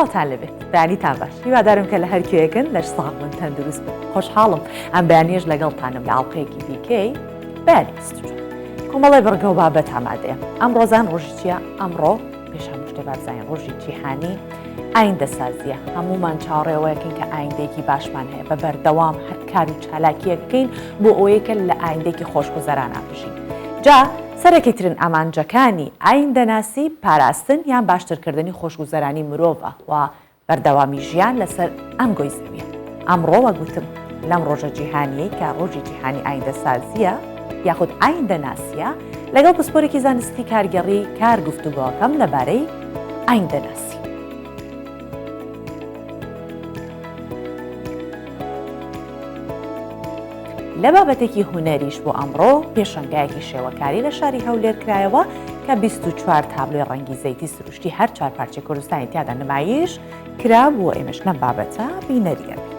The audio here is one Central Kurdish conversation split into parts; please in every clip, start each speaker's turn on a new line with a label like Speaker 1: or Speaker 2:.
Speaker 1: سڵاوتان لێبێت بەیانیتان باش هیوادارم کە لە هەر کوێیەکن لەش ساغ بن تەندروست بن خۆشحاڵم ئەم بەیانیەش لەگەڵتانم لە ئاڵقەیەکی دیکەی بەیانی 24 کۆمەڵی بڕگە و بابەت ئامادەیە ئەم ڕۆزان ڕۆژی چییە ئەمڕۆ پێش هەموو شتێ با بزانین ڕۆژی جیهانی ئایندەسازیە هەمومان چاوەڕێوەیەکین کە ئایندەیەکی باشمان هەیە بە بەردەوام هەر کار و چالاکیەک بکەین بۆ ئەوەیە کە لە ئایندێکی خۆشگوزەرانە بژین جا سەرەکیترین ئامانجەکانی ئایندەناسی پاراستن یان باشترکردنی خۆشگوزەرانی مرۆڤە و بەردەوامی ژیان لەسەر ئەم گۆی زەویە. ئەمڕۆ وەک وتم لەم ڕۆژە جیهانیەی کە ڕۆژی جیهانی ئایندەسازیە یاخود ئایندەناسیە لەگەڵ پسپۆرێکی زانستی کارگێڕی کار گفتوگۆکەم لەبارەی ئایندەناسی. لە بابەتێکی هونەریش بۆ ئەمڕۆ پێشەنگایەکی شێوەکاری لە شاری هەولێر کرایەوە کە 24 تابلۆی ڕەنگی زەیتی سروشتی هەر چوار پارچەی کوردستانی تیادا نمایش کرا بووە ئێمەش لەم بابەتە بینەری ئەبین.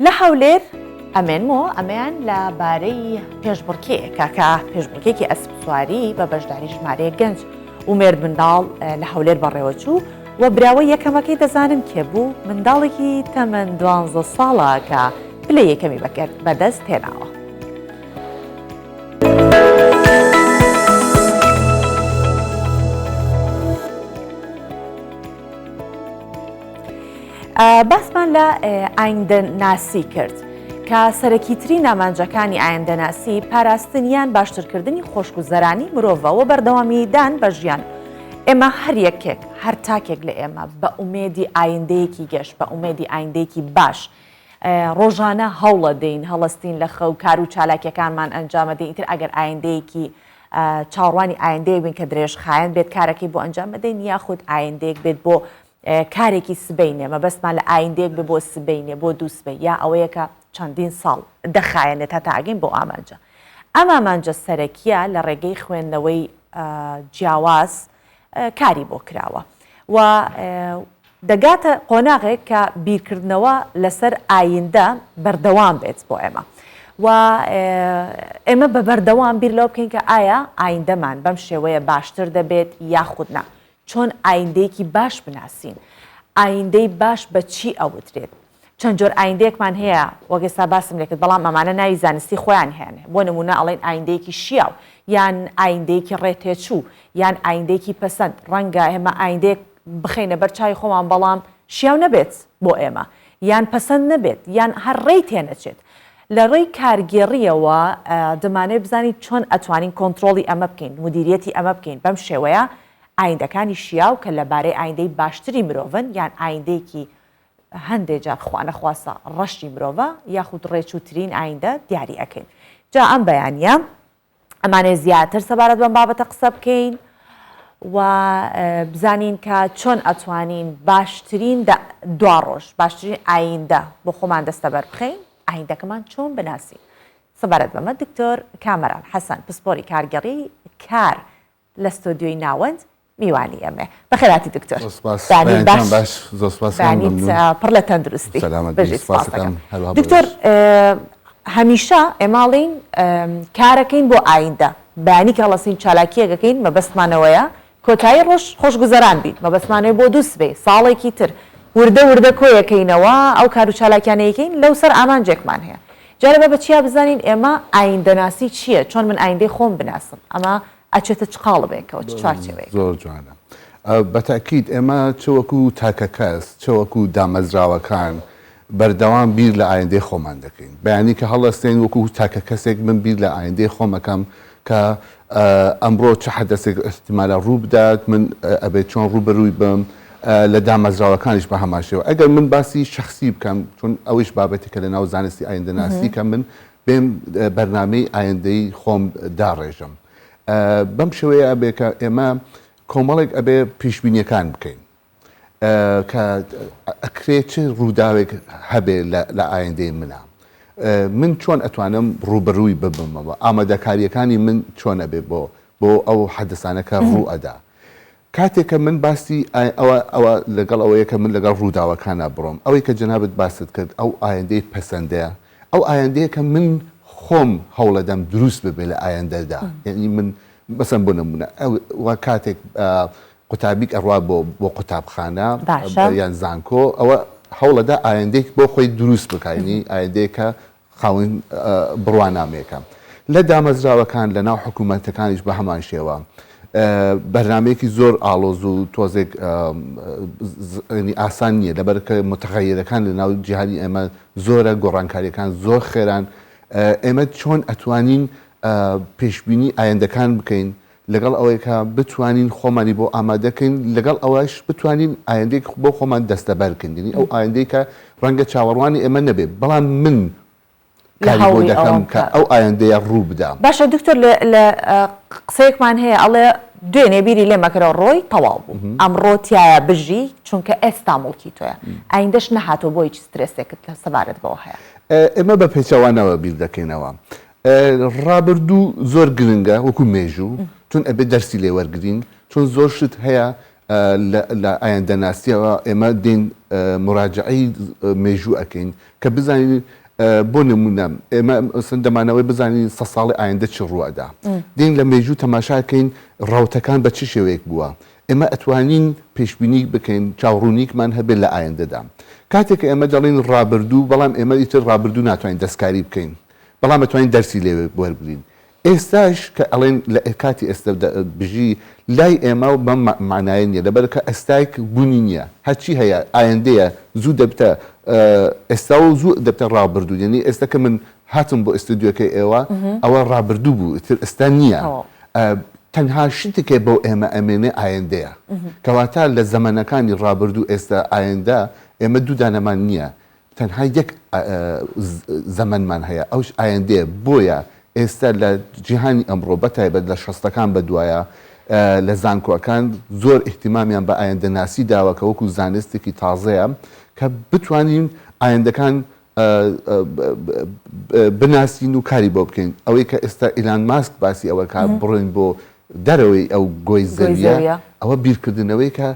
Speaker 1: لە هەولێر ئەمێنمەوە، ئەمەیان لە بارەی پێشبڕکێیەکە کە پێشبڕکێکی ئەسپسواری بە بەشداری ژمارەیەک گەنج و مێردمنداڵ لە هەولێر بەڕێوەچوو و براوەی یەکەمەکەی دەزانن کێ بوو، منداڵێکی تەمەن دوانزە ساڵە کە پلەی یەکەمی بەدەست هێناوە. باسمان لە ئایندەناسی کرد کە سەرەکیترین ئامانجەکانی ئایندەناسی پاراستن یان باشترکردنی خۆشگوزەرانی مرۆڤە و بەردەوامیدان بە ژیان. ئێمە هەر یەکێک هەر تاکێک لە ئێمە بە ئومێدی ئایندەیەکی گەش بە ئومێدی ئایندەیەکی باش ڕۆژانە هەوڵەدەین هەڵستین لە خەو کار و چالاکیەکانمان ئەنجامەدەین ئیتر ئەگەر ئایندەیەکی چاوەڕوانی ئایندەیەک بین کە درێژخایەن بێت کارەکەی بۆ ئەنجام بدەین یاخود ئایندەیەک بێت بۆ کارێکی سبەینێ مەبەستمان لە ئایندەیەک بێ بۆ سبەینێ بۆ دوو سبەی یا ئەوەیە کە چەندین ساڵ دەخایەنێت هەتا ئەگەین بەو ئامانجە. ئەم ئامانجە سەرەکییە لە ڕێگەی خوێندنەوەی جیاواز کاری بۆ کراوە و دەگاتە قۆناغێک کە بیرکردنەوە لەسەر ئایندە بەردەوام بێت بۆ ئێمە و ئێمە بە بەردەوام بیر لەوە بکەین کە ئایا ئایندەمان بەم شێوەیە باشتر دەبێت یاخود نا چۆن ئایندەیەکی باش بناسین؟ ئایندەی باش بە چی ئەوترێت؟ چەند جۆر ئایندەیەکمان هەیە وەک ئێستا باسم لێکرد بەڵام ئەمانە ناوی زانستی خۆیان هەیە بۆ نمونە ئەڵێن ئایندەیەکی شیاو یان ئایندەیەکی ڕێتێچوو یان ئایندەیەکی پەسەند ڕەنگە ئێمە ئایندەیەک بخەینە بەر چاوی خۆمان بەڵام شیاو نەبێت بۆ ئێمە یان پەسەند نەبێت یان هەر ڕێی تێنەچێت لە ڕێی کارگێڕییەوە دەمانەوێت بزانین چۆن ئەتوانین کۆنترۆڵی ئەمە بکەین، مودیریەتی ئەمە بکەین، بەم شێوەیە ئایندەکانی شیاو کە لە بارەی ئایندەی باشتری مرۆڤن یان ئایندەیەکی هەندێ جار خوانەخواستە ڕەشی مرۆڤە یاخود ڕێچووترین ئایندە دیاری ئەکەین. جا ئەم بەیانییە ئەمانەوێت زیاتر سەبارەت بەم بابەتە قسە بکەین و بزانین کە چۆن ئەتوانین باشترین دواڕۆژ باشترین ئایندە بۆ خۆمان دەستەبەر بخەین ئایندەکەمان چۆن بناسین سەبارەت بەمە دکتۆر کامەران حەسەن پسپۆری کارگێڕی کار لە ستۆدیۆی ناوەند میوانی ئێمەیە. بەخێرهاتی دکتۆر.
Speaker 2: زۆر سپاس.
Speaker 1: بەیانیت باش.
Speaker 2: بەیانتان باش. زۆر سپاس کەم.
Speaker 1: بەیانیت
Speaker 2: مەمنون.
Speaker 1: پڕ لە تەندروستی.
Speaker 2: سەلامەت بی.
Speaker 1: بژی
Speaker 2: سپاس
Speaker 1: سپاس
Speaker 2: دەکەم.
Speaker 1: دەکەم.
Speaker 2: هەروەها بۆ
Speaker 1: دکتۆر
Speaker 2: ئێوەش.
Speaker 1: هەمیشە ئێمە ئەڵێین کارەکەین بۆ ئایندە. بەیانی کە هەڵەسین چالاکییەک ئەکەین مەبەستمان ئەوەیە کۆتایی ڕۆژ خۆشگوزەران بین. مەبەستمان ئەوەیە بۆ دوو سبەی، ساڵێکی تر وردە وردە کۆیەکەینەوە ئەو کار و چالاکیانە یەکەین لەوسەر ئامانجێکمان هەیە. جارێ با بە چیا بزانین ئێمە ئایندەناسی چییە؟ چۆن من ئایندەی خۆم بناسم؟ ئەمە ئەچێتە چ قاڵبێکەوە، چ چوارچێوەیەکەوە؟
Speaker 2: زۆر جوانە. بە تەئکید ئێمە چ وەکو تاکەکەس، چ وەکو دامەزراوەکان بەردەوام بیر لە ئایندەی خۆمان دەکەین. بەیانی کە هەڵدەستێین وەکو تاکەکەسێک من بیر لە ئایندەی خۆم ئەکەم کە ئەمڕۆ چ حەدەسێک ئیحتیمالە ڕوو بدات، من ئەبێت چۆن ڕووبەرووی بم، لە دامەزراوەکانیش بە هەمان شێوە. ئەگەر من باسی شەخسی بکەم، چون ئەوەیش بابەتێکە لە ناو زانستی ئایندەناسی کە من بێم بەرنامەی ئایندەی خۆم داڕێژم. بەم شێوەیە ئەبێ کە ئێمە کۆمەڵێک ئەبێ پیشبینیەکان بکەین کە ئەکرێ چ ڕووداوێک هەبێ لە ئایندەی منە من چۆن ئەتوانم ڕووبەرووی ببمەوە ئامادەکاریەکانی من چۆن ئەبێ بۆ بۆ ئەو حەدەسانە کە ڕوو ئەدا کاتێک کە من باسی ئەوە ئەوە لەگەڵ ئەوەیە کە من لەگەڵ ڕووداوەکانا بڕۆم ئەوەی کە جەنابت باست کرد ئەو ئایندەی پەسەندەیە ئەو ئایندەیە کە من خۆم هەوڵەدەم دروست ببێ لە ئایندەدا. یعنی من مەسەن بۆ نمونە وا کاتێک قوتابیک ئەڕوا بۆ بۆ قوتابخانە یان زانکۆ ئەوە هەوڵەدا ئایندەیەک بۆ خۆی دروست بکا یعنی ئایندەیەکە خاوەن بڕوانامەیەکە. لە دامەزراوەکان لە ناو حکوومەتەکانیش بە هەمان شێوە بەرنامەیەکی زۆر ئاڵۆز و تۆزێک ئاسان نییە لەبەر کە متغەیرەکان لە ناو جیهانی ئێمە زۆرە گۆڕانکاریەکان زۆر خێران ئێمە چۆن ئەتوانین پێشبینی ئایندەکان بکەین لەگەڵ ئەوەی کە بتوانین خۆمانی بۆ ئامادە کەین، لەگەڵ ئەوەش بتوانین ئایندەیەک بۆ خۆمان دەستەبەر کەین، یانی ئەو ئایندەی کە ڕەنگە چاوەڕوانی ئێمە نەبێ، بەڵام من کاری بۆ دەکەم کە ئەو ئایندەیە ڕوو بدا.
Speaker 1: باشە دکتۆر لە قسەیەکمان هەیە ئەڵێ دوێنێ بیری لێ مەکەرەوە ڕۆی تەواو بوو، ئەمڕۆ تیایا بژی چونکە ئێستا موڵکی تۆیە، ئایندەش نەهاتووە بۆ هیچ سترێسێکت سەبارەت بەوە هەیە؟
Speaker 2: ئێمە بە پێچەوانەوە بیر دەکەینەوە. ڕابردوو زۆر گرنگە وەکو مێژوو چون ئەبێ دەرسی لێ وەرگرین چون زۆر شت هەیە لە ئایندەناسیەوە ئێمە دێین مراجعەی مێژوو ئەکەین کە بزانین بۆ نمونە ئێمە مەسەن دەمانەوەی بزانین سە ساڵی ئایندە چی ڕووئەدا دێین لە مێژوو تەماشاکەین ڕەوتەکان بە چ شێوەیەک بووە ئێمە ئەتوانین پێشبینی بکەین چاوڕوونیکمان هەبێت لە ئایندەدا کاتێک ئێمە دەڵێین ڕابردوو بەڵام ئێمە ئیتر ڕابردوو ناتوانین دەستکاری بکەین بەڵام ئەتوانین دەرسی لێ وەربگرین ئێستاش کە ئەڵێن لە کاتی ئێستا بژی لای ئێمە بەم مەعنایە نیە لەبەر کە ئێستایک بونی نیە هەرچی هەیە ئایندەیە زوو دەبتە ئێستا و زوو دەبتە ڕابردوو یعنی ئێستا کە من هاتم بۆ ئستودیۆکەی ئێوە ئەوە ڕابردوو بوو ئیتر ئێستا نییە تەنها شتێکێ بۆ ئێمە ئەمێنێ ئایندەیە کەواتە لە زەمەنەکانی ڕابردوو ئێستا ئایندە ئێمە دوو دانەمان نییە تەنها یەک زەمەنمان هەیە ئەوش ئایندەیە بۆیە ئێستا لە جیهانی ئەمڕۆ بەتایبەت لە شەستەکان بەدوایە لە زانکۆکان زۆر ئیهتیمامیان بە ئایندەناسی داوە کە وەکو زانستێکی تازەیە کە بتوانین ئایندەکان بناسین و کاری بۆ بکەین ئەوەی کە ئێستا ئیلان ماسک باسی ئەوە کە بڕۆین بۆ دەرەوەی ئەو گۆی زەویە ئەوە بیرکردنەوەی کە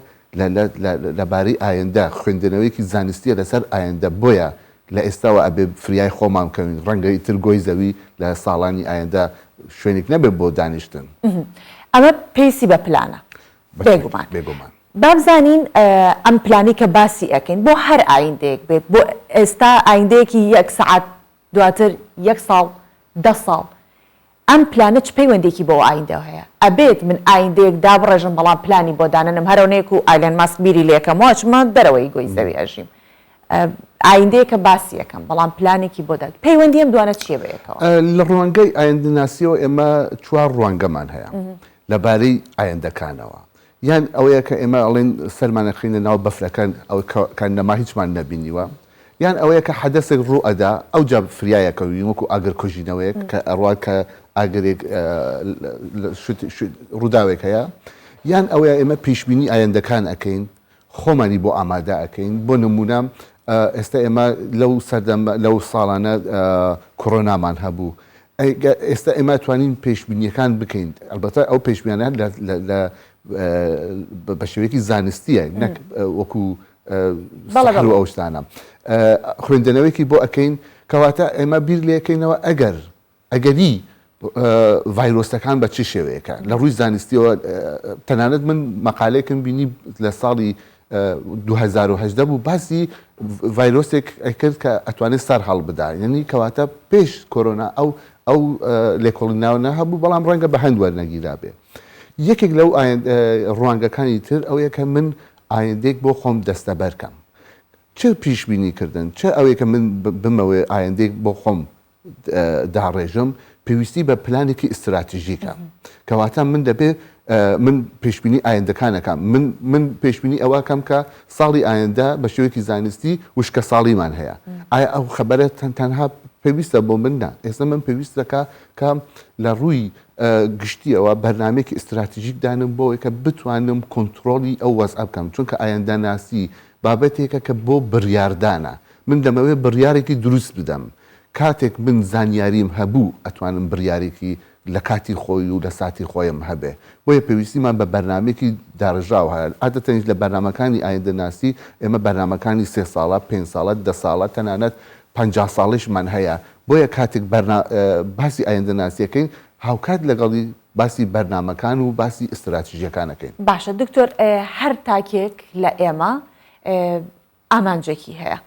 Speaker 2: لە بارەی ئایندە، خوێندنەوەیەکی زانستییە لەسەر ئایندە، بۆیە لە ئێستاوە ئەبێ فریای خۆمان بکەوین، ڕەنگە ئیتر گۆی زەوی لە ساڵانی ئایندە شوێنێک نەبێت بۆ دانیشتن.
Speaker 1: ئەمە پێویستی بە پلانە بێگومان.
Speaker 2: بێگومان.
Speaker 1: با بزانین ئەم پلانەی کە باسی ئەکەین بۆ هەر ئایندەیەک بێت، بۆ ئێستا ئایندەیەکی یەک سەعات دواتر یەک ساڵ، دە ساڵ، ئەم پلانە چ پەیوەندیەکی بەو ئایندەوە هەیە؟ ئەبێت من ئایندەیەک دابڕێژم بەڵام پلانی بۆ دانەنم هەرەونەیەک و ئایلەن ماسک بیری لێکەمەوە ئەچمە دەرەوەی گۆی زەوی ئەژیم ئایندەیەکە باسی ئەکەم بەڵام پلانێکی بۆ دان پەیوەندی ئەم دوانە چیە بەیەکەوە؟
Speaker 2: لە ڕوانگەی ئایندەناسیەوە ئێمە چوار ڕوانگەمان هەیە لەبارەی ئایندەکانەوە یان ئەوەیە کە ئێمە ئەڵێین سەرمان ئەخەینە ناو بەفرەکان ئەو کە نەما هیچمان نەبینیوە، یان ئەوەیە کە حەدەسێک ڕوو ئەدا ئەوجا فریای ئەکەوین وەکوو ئاگرکوژینەوەیەک کە ئەڕوا کە ئاگرێک ڕووداوێک هەیە، یان ئەوەیە ئێمە پێشبینی ئایندەکان ئەکەین خۆمانی بۆ ئامادە ئەکەین بۆ نموونە ئێستا ئێمە لەو سەردەمە لەو ساڵانە کۆرۆنامان هەبوو ئێستا ئێمە توانین پێشبینیەکان بکەین ئەلبەتە ئەو پێشبیانە لە بە شێوەیەکی زانستیە نەک وەکو سەحر و ئەو شتانە خوێندنەوەیەکی بۆ ئەکەین کەواتە ئێمە بیر لێکەینەوە ئەگەر ئەگەری ڤایرۆسەکان بە چ شێوەیەکە لە ڕووی زانستیەوە تەنانەت من مەقالێکم بینی لە ساڵی 2018 بوو باسی ڤایرۆسێک ئەکرد کە ئەتوانێت سەر هەڵبدا یعنی کەواتە پێش کۆرۆنا ئەو ئەو لێکۆڵینەوە هەبوو بەڵام ڕەنگە بە هەند وەرنەگیرا بێ یەکێک لەو ڕوانگەکانی تر ئەوەیە کە من ئایندێک بۆ خۆم دەستەبەرکەم چ پیشبینی کردن چ ئەوەیە کە من بمەوێ ئایندێک بۆ خۆم داڕێژم پێویستی بە پلانێکی ئیستراتیژیکە کەواتە من دەبێ من پێشبینی ئایندەکان ئەکەم من من پێشبینی ئەوە کەم کە ساڵی ئایندە بە شێوەیەکی زانستی وشکە ساڵیمان هەیە ئایا ئەو خەبەرە تەنها پێویستە بۆ من نا ئێستا من پێویست دەکا کە لە ڕووی گشتیەوە بەرنمێکی ئیستراتیژیک دانم بۆ کە بتوانم کۆنتترۆلی ئەو وەزعە بکەم چونکە ئایندەناسی بابەتێکە کە بۆ بڕیاردانە من دەمەوێت بڕیارێکی دروست بدەم کاتێک من زانیاریم هەبوو ئەتوانم بڕیارێکی لە کاتی خۆی و لە ساتی خۆیم هەبێ. بۆیە پێویستیمان بە بەرنامەیەکی داڕێژراو هەیە. عادەتەنیش لە بەرنامەکانی ئایندەناسی ئێمە بەرنامەکانی سێ ساڵە، پێنج ساڵە، دە ساڵە، تەنانەت 50 ساڵیشمان هەیە. بۆیە کاتێک بەرنا باسی ئایندەناسی ئەکەین هاوکات لەگەڵی باسی بەرنامەکان و باسی ئیستراتیژیەکان ئەکەین.
Speaker 1: باشە دکتۆر هەر تاکێک لە ئێمە ئامانجێکی هەیە.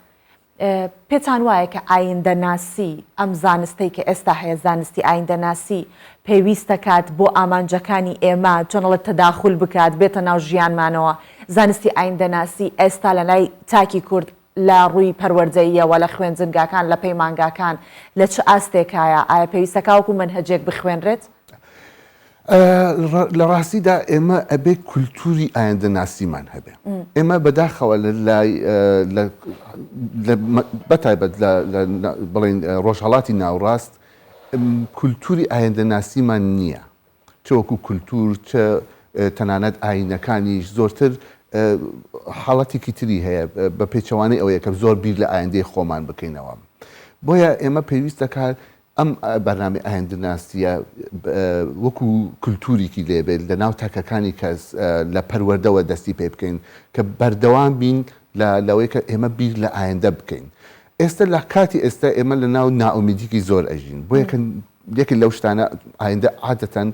Speaker 1: پێتان وایە کە ئایندەناسی، ئەم زانستەی کە ئێستا هەیە، زانستی ئایندەناسی، پێویستەکات بۆ ئامانجەکانی ئێمە، چۆن ئەڵێ تەداخول بکات، بێتە ناو ژیانمانەوە؟ زانستی ئایندەناسی ئێستا لە لای تاکی کورد لە ڕووی پەروەردەییەوە، لە خوێندنگاکان، لە پەیمانگاکان، لە چ ئاستێکایە؟ ئایا پێویستەکا وەکوو مەنهەجێک بخوێنرێت؟
Speaker 2: لە ڕاستیدا ئێمە ئەبێ کولتوری ئایندەناسیمان هەبێ. ئێمە بەداخەوە لە لای بەتایبەت لە بڵێین ڕۆژهەڵاتی ناوڕاست کولتوری ئایندەناسیمان نییە. چ وەکو کولتور چ تەنانەت ئایینەکانیش زۆرتر حاڵەتێکی تری هەیە بە پێچەوانەی ئەوەیە کە زۆر بیر لە ئایندەی خۆمان بکەینەوە. بۆیە ئێمە پێویست دەکات ئەم بەرنامەی ئایندەناسییە وەکو کولتوریکی لێ بێت لە ناو تاکەکانی کەس لە پەروەردەوە دەستی پێ بکەین کە بەردەوام بین لە لەوەی کە ئێمە بیر لە ئایندە بکەین. ئێستا لە کاتی ئێستا ئێمە لە ناو نائومیدیکی زۆر ئەژین بۆیە کە یەکێک لەو شتانە ئایندە عادەتەن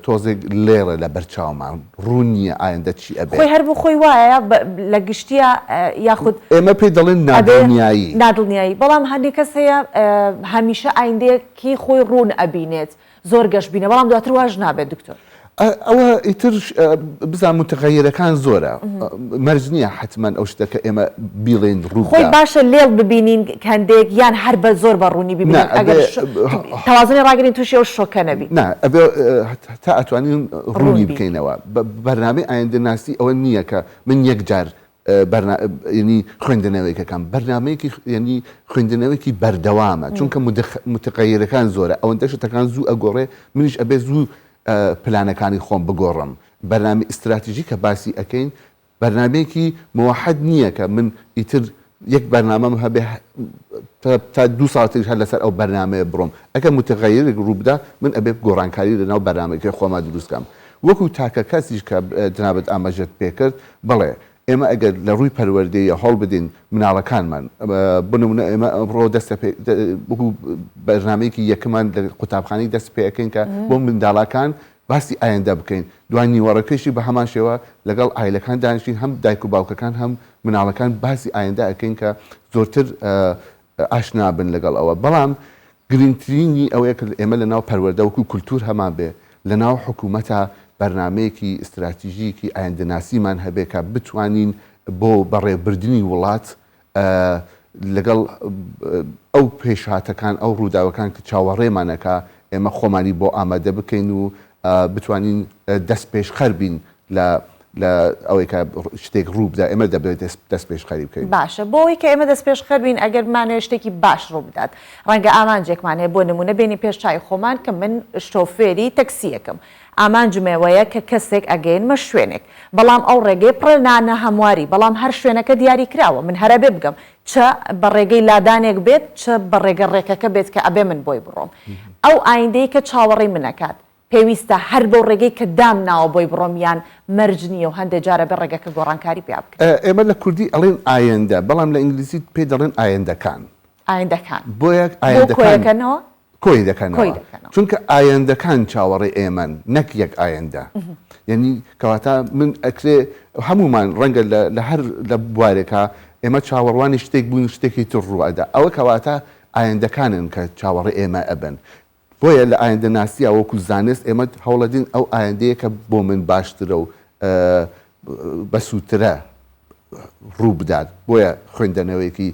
Speaker 2: تۆزێک لێڵە لە بەرچاومان ڕوون نییە ئایندە چی ئەبێ.
Speaker 1: خۆی هەر بۆ خۆی وایە لە گشتیە یاخود.
Speaker 2: ئێمە پێی دەڵێن نادڵنیایی.
Speaker 1: نادڵنیایی بەڵام هەندێک کەس هەیە هەمیشە ئایندەیەکی خۆی ڕوون ئەبینێت زۆر گەشبینە بەڵام دواتر واش نابێت دکتۆر.
Speaker 2: ئەوە ئیتر بزان متغیرەکان زۆرە مەرج نییە حەتمەن ئەو شتە کە ئێمە بیڵێین ڕوو
Speaker 1: خۆی باشە لێڵ ببینین هەندێک یان هەر بە زۆر بە ڕوونی ببینین ئەگەر تەوازنی ڕاگرین تووشی ئەو شۆکە نەبین.
Speaker 2: نا ئەبێ تا ئەتوانین ڕوونی بکەینەوە بەرنامەی ئایندەناسی ئەوە نییە کە من یەک جار یەنی خوێندنەوەیەک ئەکەم بەرنامەیەکی یەنی خوێندنەوەیەکی بەردەوامە چونکە متغیرەکان زۆرە ئەوەندە شتەکان زوو ئەگۆڕێ منیش ئەبێ زوو پلانەکانی خۆم بگۆڕم بەرنامەی ئیستراتیژی کە باسی ئەکەین بەرنامەیەکی مەوەحەد نییە کە من ئیتر یەک بەرنامەم هەبێ تا دوو ساڵ تریش هەر لەسەر ئەو بەرنامەیە بڕۆم ئەگەر متغیرێک ڕوو بدا من ئەبێ گۆڕانکاری لەناو بەرنامەکەی خۆما دروست کەم وەکو تاکە کەسیش کە جنابت ئاماژەت پێکرد بەڵێ ئێمە ئەگەر لە ڕووی پەروەردەییە هەوڵ بدەین مناڵەکانمان بۆ نمونە ئێمە ئەمڕۆ دەست پێ وەکو بەرنامەیەکی یەکەمان لە قوتابخانەی دەست پێ ئەکەین کە بۆ منداڵەکان باسی ئایندە بکەین دوای نیوەڕەکەیشی بە هەمان شێوە لەگەڵ عایلەکان دانیشین هەم دایک و باوکەکان هەم مناڵەکان باسی ئایندە ئەکەین کە زۆرتر ئاشنا بن لەگەڵ ئەوە بەڵام گرنگترینی ئەوەیە کە ئێمە لە ناو پەروەردە وەکو کولتوور هەمان بێ لە ناو حکوومەتا بەرنامەیەکی ئیستراتیژیکی ئایندەناسیمان هەبێ کە بتوانین بۆ بەڕێوبردنی وڵات لەگەڵ ئەو پێشهاتەکان ئەو ڕووداوەکان کە چاوەڕێمان ئەکا ئێمە خۆمانی بۆ ئامادە بکەین و بتوانین دەستپێشخەر بین لە لە ئەوەی کە شتێک ڕوو بدا ئێمە دەبێت دەستپێشخەری بکەین.
Speaker 1: باشە بۆ ئەوەی کە ئێمە دەستپێشخەر بین ئەگەر بمانەوێت شتێکی باش ڕوو بدات ڕەنگە ئامانجێکمان هەیە بۆ نموونە بێنی پێش چاوی خۆمان کە من شۆفێری تەکسییەکم ئامانجم ئەوەیە کە کەسێک ئەگەیەنمە شوێنێک بەڵام ئەو ڕێگەیە پڕە لە ناهەمواری بەڵام هەر شوێنەکە دیاری کراوە من هەر ئەبێ بگەم چ بە ڕێگەی لادانێک بێت چ بە ڕێگە ڕێکەکە بێت کە ئەبێ من بۆی بڕۆم ئەو ئایندەی کە چاوەڕێی من ئەکات پێویستە هەر بەو ڕێگەی کە دامناوە بۆی بڕۆم یان مەرج نییە و هەندێ جار ئەبێ ڕێگەکە گۆڕانکاری پیا بکرێت؟
Speaker 2: ئێمە لە کوردی ئەڵێین ئایندە بەڵام لە ئینگلیزی پێی دەڵێن ئایندەکان.
Speaker 1: ئایندەکان.
Speaker 2: بۆیە
Speaker 1: بۆ
Speaker 2: ئایندەکان.
Speaker 1: کۆیەکەنەوە؟
Speaker 2: کۆی دەکەنەوە.
Speaker 1: کۆی دەکەنەوە.
Speaker 2: چونکە ئایندەکان چاوەڕێی ئێمەن نەک یەک ئایندە. یەنی کەواتە من ئەکرێ هەموومان ڕەنگە لە لە هەر لە بوارێکا ئێمە چاوەڕوانی شتێک بووین شتێکی تر ڕوو ئەدا ئەوە کەواتە ئایندەکانن کە چاوەڕێی ئێمە ئەبن. بۆیە لە ئایندەناسییا وەکو زانست ئێمە هەوڵەدین ئەو ئایندەیە کە بۆ من باشترە و بەسوودترە ڕوو بدات، بۆیە خوێندەنەوەیەکی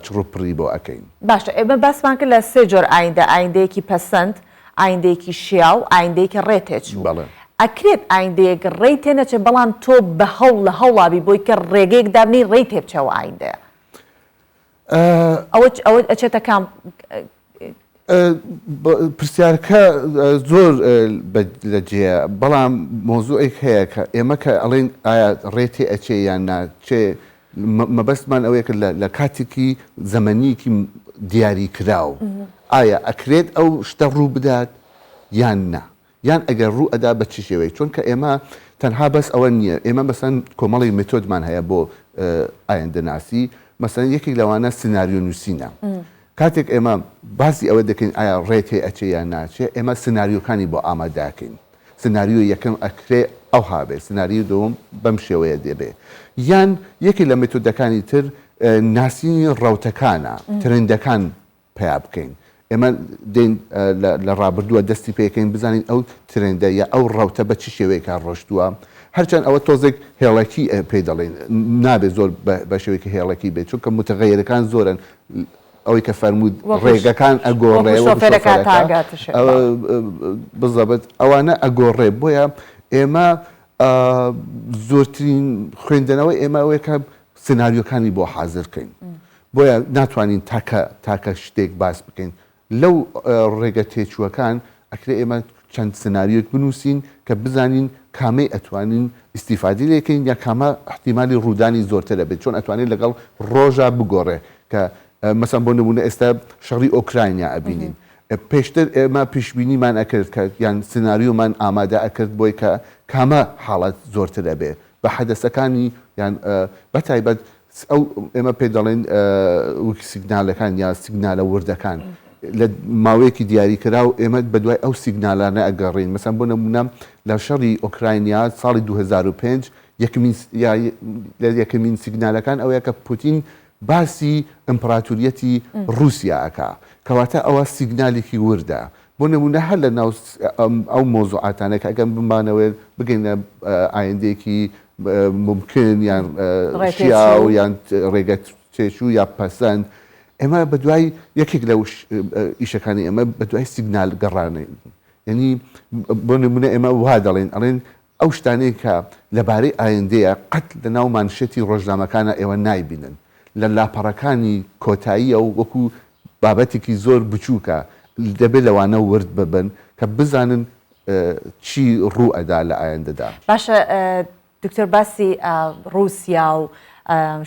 Speaker 2: چڕوپڕی بۆ ئەکەین.
Speaker 1: باشە ئێمە باسمان کرد لە سێ جۆر ئایندە، ئایندەیەکی پەسەند، ئایندەیەکی شیاو، ئایندەیەکی ڕێ تێچوو.
Speaker 2: بەڵێ.
Speaker 1: ئەکرێت ئایندەیەک ڕێی تێ نەچێت بەڵام تۆ بە هەوڵ لە هەوڵا بی بۆی کە ڕێگەیەک دابنێی ڕێی تێ بچێ ئەو ئایندەیە. ئەوە ئەوە ئەچێتە کام
Speaker 2: پرسیارەکە زۆر لە جێیە بەڵام مەوزوعێک هەیە کە ئێمە کە ئەڵێین ئایا ڕێ تێ ئەچێ یان نا چێ مەبەستمان ئەوەیە کە لە کاتێکی زەمەنیەکی دیاری کراو ئایا ئەکرێت ئەو شتە ڕوو بدات؟ یان نا یان ئەگەر ڕوو ئەدا بە چ شێوەیەک چونکە ئێمە تەنها بەس ئەوە نییە ئێمە مەسەن کۆمەڵی مێتۆدمان هەیە بۆ ئایندەناسی مەسەن یەکێک لەوانە سناریۆ نووسینە کاتێک ئێمە باسی ئەوە دەکەین ئایا ڕێ تێ ئەچێ یان ناچێ ئێمە سناریۆکانی بۆ ئامادەکەین سناریۆ یەکەم ئەکرێ ئەوها بێ سناریۆ دووەم بەم شێوەیە دەبێ یان یەکێک لە مێتۆدەکانی تر ناسینی ڕەوتەکانە ترندەکان پەیا بکەین. ئێمە دێین لە ڕابردووە دەستی پێکەین بزانین ئەو ترێندە یا ئەو ڕەوتە بە چ شێوەیەکا ڕۆشتووە. هەرچەند ئەوە تۆزێک هێڵەکی پێی دەڵێین، نابێت زۆر بە شێوەیەکی هێڵەکی بێت، چونکە متغەیرەکان زۆرن. ئەوەی کە فەرمووت ڕێگەکان ئەگۆڕێ وەکو شۆفێرەکە بزەبت ئەوانە ئەگۆڕێ. بۆیە ئێمە زۆرترین خوێندنەوەی ئێمە ئەوەیە کە سناریۆکانی بۆ حازر کەین. بۆیە ناتوانین تاکە تاکە شتێک باس بکەین لەو ڕێگە تێچووەکان ئەکرێ ئێمە چەند سناریۆک بنووسین کە بزانین کامەی ئەتوانین ئیستیفادی لێکەین یا کامە احتیمالی ڕوودانی زۆرتر ئەبێت چۆن ئەتوانێت لەگەڵ ڕۆژا بگۆڕێ کە مەسەن بۆ نمونە ئێستا شەڕی ئۆکراینیا ئەبینین پێشتر ئێمە پیشبینیمان ئەکرد کە یان سناریۆمان ئامادە ئەکرد بۆی کە کامە حاڵەت زۆرتر ئەبێ بە حەدەسەکانی یان بە تایبەت ئەو ئێمە پێ دەڵێن وەک سیگنالەکان یا سیگنالە وردەکان لە ماوەیەکی دیاریکراو ئێمە بەدوای ئەو سیگنالانە ئەگەڕین مەسەن بۆ نمونە لە شەڕی ئۆکراینیا ساڵی 2005 یەکمین لە یەکەمین سیگنالەکان ئەوەیە کە پوتین باسی ئیمپراتوریەتی ڕووسیا ئەکا کەواتە ئەوە سیگنالێکی وردە بۆ نمونە هەر لە ناو ئەو مۆزوعاتانە کە ئەگەر بمانەوێت بگەینە ئایندەیەکی مومکن یان شیاو یان ڕێگە تێچوو یا پەسەند ئێمە بە دوای یەکێک لە ئیشەکانی ئێمە بە دوای سیگنال گەڕانین یعنی بۆ نمونە ئێمە وا دەڵێن ئەڵێن ئەو شتانەی کە لەبارەی ئایندەیە قەت لە ناو مانشێتی ڕۆژنامەکانە ئێوە نایبینن لە لاپەڕەکانی کۆتاییە و وەکو بابەتێکی زۆر بچووکە دەبێت لەوانە ورد ببن کە بزانن چی ڕوو ئەدا لە ئایندەدا.
Speaker 1: باشە دکتۆر باسی ڕووسیا و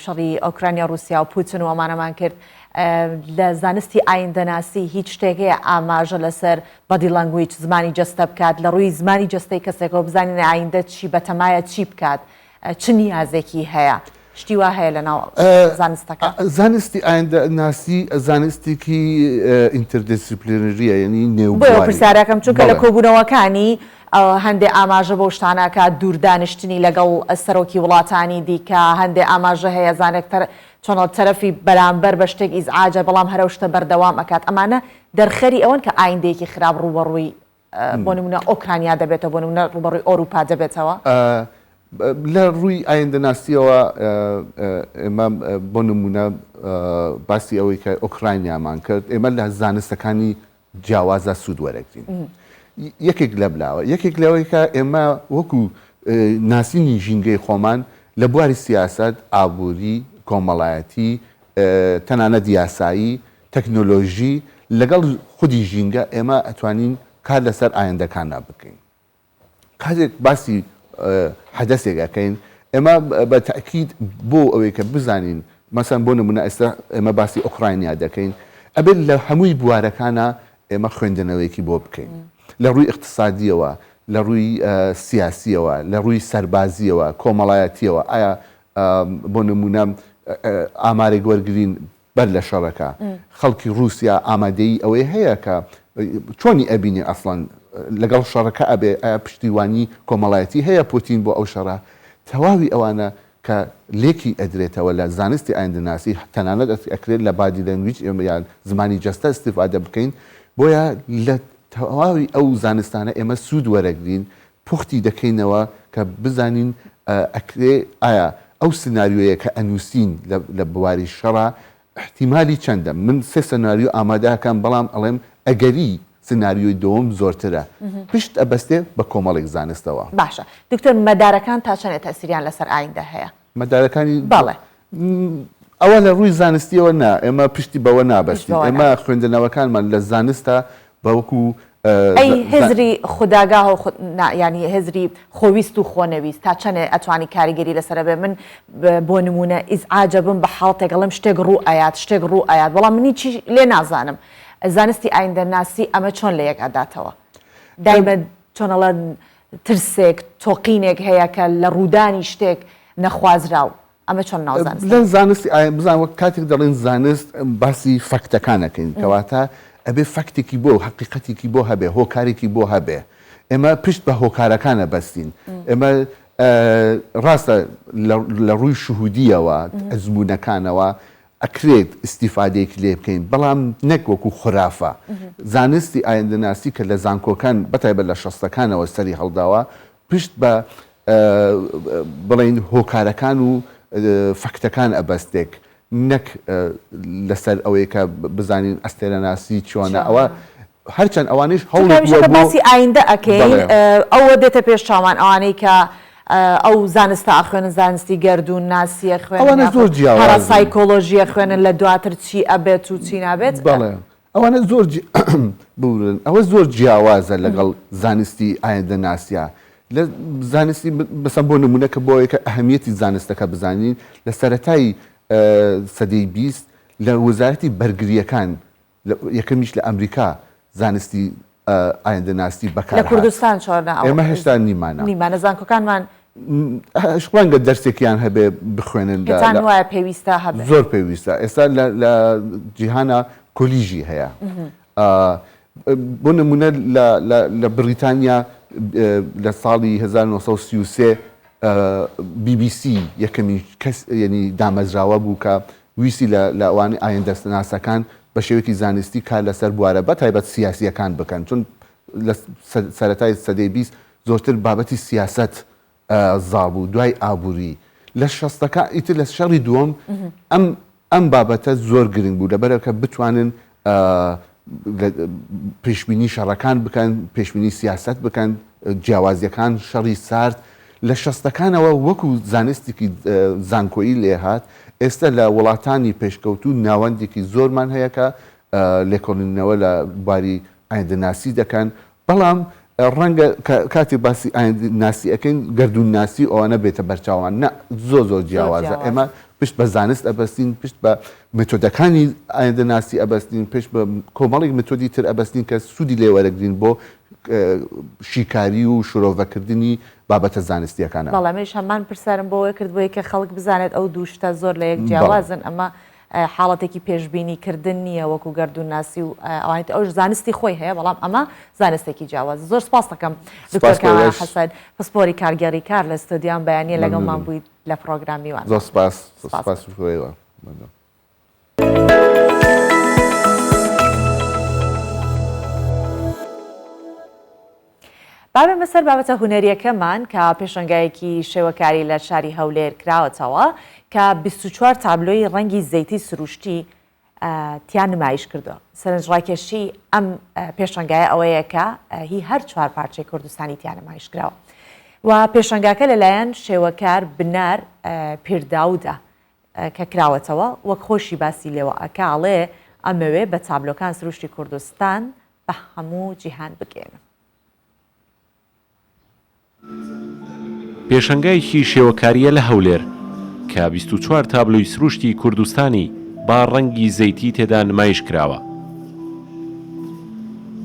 Speaker 1: شەڕی ئۆکرانیا ڕووسیا و پوتن و ئەمانەمان کرد لە زانستی ئایندەناسی هیچ شتێک هەیە ئاماژە لەسەر body language زمانی جەستە بکات لە ڕووی زمانی جەستەی کەسێکەوە بزانین ئایندە چی بەتەمایە چی بکات چ نیازێکی هەیە؟ شتی وا هەیە لە ناو زانستەکە؟
Speaker 2: زانستی ئایندەناسی زانستێکی interdisciplinary یە یەنی نێو بۆیە
Speaker 1: پرسیارەکەم چونکە لە کۆبوونەوەکانی هەندێ ئاماژە بەو شتانە ئەکات دوور دانیشتنی لەگەڵ سەرۆکی وڵاتانی دیکە هەندێ ئاماژە هەیە زانێک چۆنە تەرەفی بەرامبەر بە شتێک ئیزعاجە بەڵام هەر ئەو شتە بەردەوام ئەکات ئەمانە دەرخەری ئەوەن کە ئایندەیەکی خراپ ڕووبەڕووی بۆ نمونە ئۆکرانیا دەبێتەوە بۆ نمونە ڕوبەڕوی ئۆروپا دەبێتەوە؟
Speaker 2: لە ڕووی ئایندەناسیەوە ئێمە بۆ نمونە باسی ئەوەی کە ئۆکراینیامان کرد ئێمە لە زانستەکانی جیاوازە سوود وەرەگرین یەکێک لەملاوە یەکێک لەوەی کە ئێمە وەکو ناسینی ژینگەی خۆمان لە بواری سیاسەت ئابووری کۆمەڵایەتی تەنانەت یاسایی تەکنۆلۆژی لەگەڵ خودی ژینگە ئێمە ئەتوانین کار لەسەر ئایندەکانە بکەین. کاتێک باسی حەدەسێک ئەکەین ئێمە بە تەئکید بۆ ئەوەی کە بزانین مەسەن بۆ نمونە ئێستا ئێمە باسی ئۆکراینیا دەکەین ئەبێت لە هەمووی بوارەکانە ئێمە خوێندنەوەیەکی بۆ بکەین لە ڕووی ئیقتسادیەوە لە ڕووی سیاسیەوە لە ڕووی سەربازیەوە کۆمەڵایەتیەوە ئایا بۆ نمونە ئامارێک وەرگین بەر لە شەڕەکە خەڵکی ڕووسیا ئامادەیی ئەوەی هەیە کە چۆنی ئەبینی ئەسڵەن لەگەڵ شەڕەکە ئەبێ ئایا پشتیوانی کۆمەڵایەتی هەیە پوتین بۆ ئەو شەڕە تەواوی ئەوانە کە لێکی ئەدرێتەوە لە زانستی ئایندەناسی تەنانەت ئەکرێت لە body language یان زمانی جەستە ئیستیفادە بکەین بۆیە لە تەواوی ئەو زانستانە ئێمە سوود وەرەگرین پوختی دەکەینەوە کە بزانین ئەکرێ ئایا ئەو سناریۆیە کە ئەنووسین لە بواری شەڕا ئیحتیمالی چەندە؟ من سێ سناریۆ ئامادە ئەکەم بەڵام ئەڵێم ئەگەری سناریۆی دووەم زۆرترە پشت ئەبەستێ بە کۆمەڵێک زانستەوە.
Speaker 1: باشە دکتۆر مەدارەکان تا چەنێ تەئسیریان لەسەر ئایندە هەیە؟
Speaker 2: مەدارەکانی
Speaker 1: بەڵێ.
Speaker 2: ئەوە لە ڕووی زانستیەوە نا، ئێمە پشتی بەوە نابەستین، ئێمە خوێندنەوەکانمان لە زانستە بە وەکو
Speaker 1: ئەی هزری خوداگاه و نا یانی هزری خۆویست و خۆنەویست تا چەنێ ئەتوانی کاریگەری لەسەر بێ من بۆ نمونە ئیزعاجە بم بە حاڵتێک ئەڵێم شتێک ڕوو ئەیات شتێک ڕوو ئەیات بەڵام منی چی لێ نازانم زانستی ئایندەناسی ئەمە چۆن لە یەک ئەداتەوە؟ دایمە چۆن ئەڵێن ترسێک، تۆقینێک هەیە کە لە ڕوودانی شتێک نەخوازراو، ئەمە چۆن ناو زانست
Speaker 2: لە زانستی ئایا بزان وەک کاتێک دەڵێن زانست باسی فەکتەکان ئەکەین کەواتە ئەبێ فەکتێکی بۆ حەقیقەتێکی بۆ هەبێ هۆکارێکی بۆ هەبێ ئێمە پشت بە هۆکارەکان ئەبەستین ئێمە ڕاستە لە ڕووی شهودیەوە ئەزموونەکانەوە ئەکرێت ئیستیفادەیەکی لێ بکەین بەڵام نەک وەکو خورافە. زانستی ئایندەناسی کە لە زانکۆکان بەتایبەت لە شەستەکانەوە سەری هەڵداوە پشت بە بڵێین هۆکارەکان و فەکتەکان ئەبەستێک نەک لەسەر ئەوەی کە بزانین ئەستێرەناسی چۆنە ئەوە هەرچەند ئەوانیش
Speaker 1: هەوڵێک بووە بۆ. باسی ئایندە ئەکەین ئەوە دێتە پێش چاومان ئەوانەی کە ئەو زانستە ئەخوێنن زانستی گەردوون ناسی ئەخوێنن
Speaker 2: ئەوانە زۆر جیاوازن
Speaker 1: پاراسایکۆلۆژی ئەخوێنن لە دواتر چی ئەبێت و چی نابێت.
Speaker 2: بەڵێ ئەوانە زۆر ببورن ئەوە زۆر جیاوازە لەگەڵ زانستی ئایندە ناسیا لە زانستی مەسەن بۆ نمونە کە بۆ کە ئەهمیەتی زانستەکە بزانین لە سەرەتای سەدەی 20 لە وەزارەتی بەرگرییەکان یەکەمیش لە ئەمریکا زانستی ئایندەناسی بەکار
Speaker 1: لە کوردستان چۆنە؟
Speaker 2: ئێمە هێشتا نیمانە.
Speaker 1: نیمانە زانکۆکانمان.
Speaker 2: ڕەنگە دەرسێکیان هەبێ بخوێنن.
Speaker 1: پێتان وایە پێویستە هەبێ؟
Speaker 2: زۆر پێویستە. ئێستا لە جیهانا کۆلیژی هەیە. بۆ نمونە لە بریتانیا لە ساڵی 1933 بی بی سی یەکەمین کەس یەنی دامەزراوە بوو کە ویستی لە لەوانی ئایندەناسەکان بە شێوەیەکی زانستی کار لەسەر بوارە بە تایبەت سیاسییەکان بکەن چون لە سەرەتای سەدەی 20 زۆرتر بابەتی سیاسەت زاڵ بوو دوای ئابووری لە شەستەکان ئیتر لە شەڕی دووەم ئەم ئەم بابەتە زۆر گرنگ بوو لەبەرەکە بتوانن پێشبینی شەڕەکان بکەن، پێشبینی سیاسەت بکەن، جیاوازیەکان، شەڕی سارد لە شەستەکانەوە وەکو زانستێکی زانکۆیی لێهات، ئێستا لە وڵاتانی پێشکەوتوو ناوەندێکی زۆرمان هەیە کە لێکۆڵینەوە لە بواری ئایندەناسی دەکەن، بەڵام ڕەنگە کاتێک باسی ئایندناسی ئەکەین گەردوونناسی و ئەوانە بێتە بەرچاومان، نا زۆر زۆر جیاوازە، ئێمە پشت بە زانست ئەبەستین، پشت بە مێتۆدەکانی ئایندەناسی ئەبەستین، پشت بە کۆمەڵێک مێتۆدی تر ئەبەستین کە سوودی لێ وەرەگرین بۆ شیکاری و شرۆڤەکردنی بابەتە زانستییەکانە.
Speaker 1: بەڵێ منیش هەمان پرسیارم بۆ کرد بۆی کە خەڵک بزانێت ئەو دوو شتە زۆر لە یەک جیاوازن، ئەمە حاڵەتێکی پێشبینی کردن نییە وەکو گەردوونناسی و ئەوانی تر، ئەوش زانستی خۆی هەیە بەڵام ئەمە زانستێکی جیاوازە. زۆر سپاست دەکەم دکتۆر کامەران حەسەن پسپۆری کارگێڕی کار لە ستۆدیۆ ئەم بەیانییە لەگەڵمان بوویت لە پڕۆگرام میوان.
Speaker 2: زۆر سپاس سپاس بۆ ئێوە.
Speaker 1: با بێمە سەر بابەتە هونەریەکەمان کە پێشەنگایەکی شێوەکاری لە شاری هەولێر کراوەتەوە کە 24 تابلۆی ڕەنگی زەیتی سروشتی تیا نمایش کردووە. سەرنجڕاکێشی ئەم پێشەنگایە ئەوەیە کە هی هەر چوار پارچەی کوردستانی تیا نمایش کراوە و پێشەنگاکە لەلایەن شێوەکار بنار پیرداودە کە کراوەتەوە وەک خۆشی باسی لێوە ئەکا ئەڵێ ئەمەوێ بە تابلۆکان سروشتی کوردستان بە هەموو جیهان بگەیەنم.
Speaker 3: پێشەنگایەکی شێوەکارییە لە هەولێر، کە 24 تابلۆی سروشتی کوردستانی بە ڕەنگی زەیتی تێدا نمایش کراوە.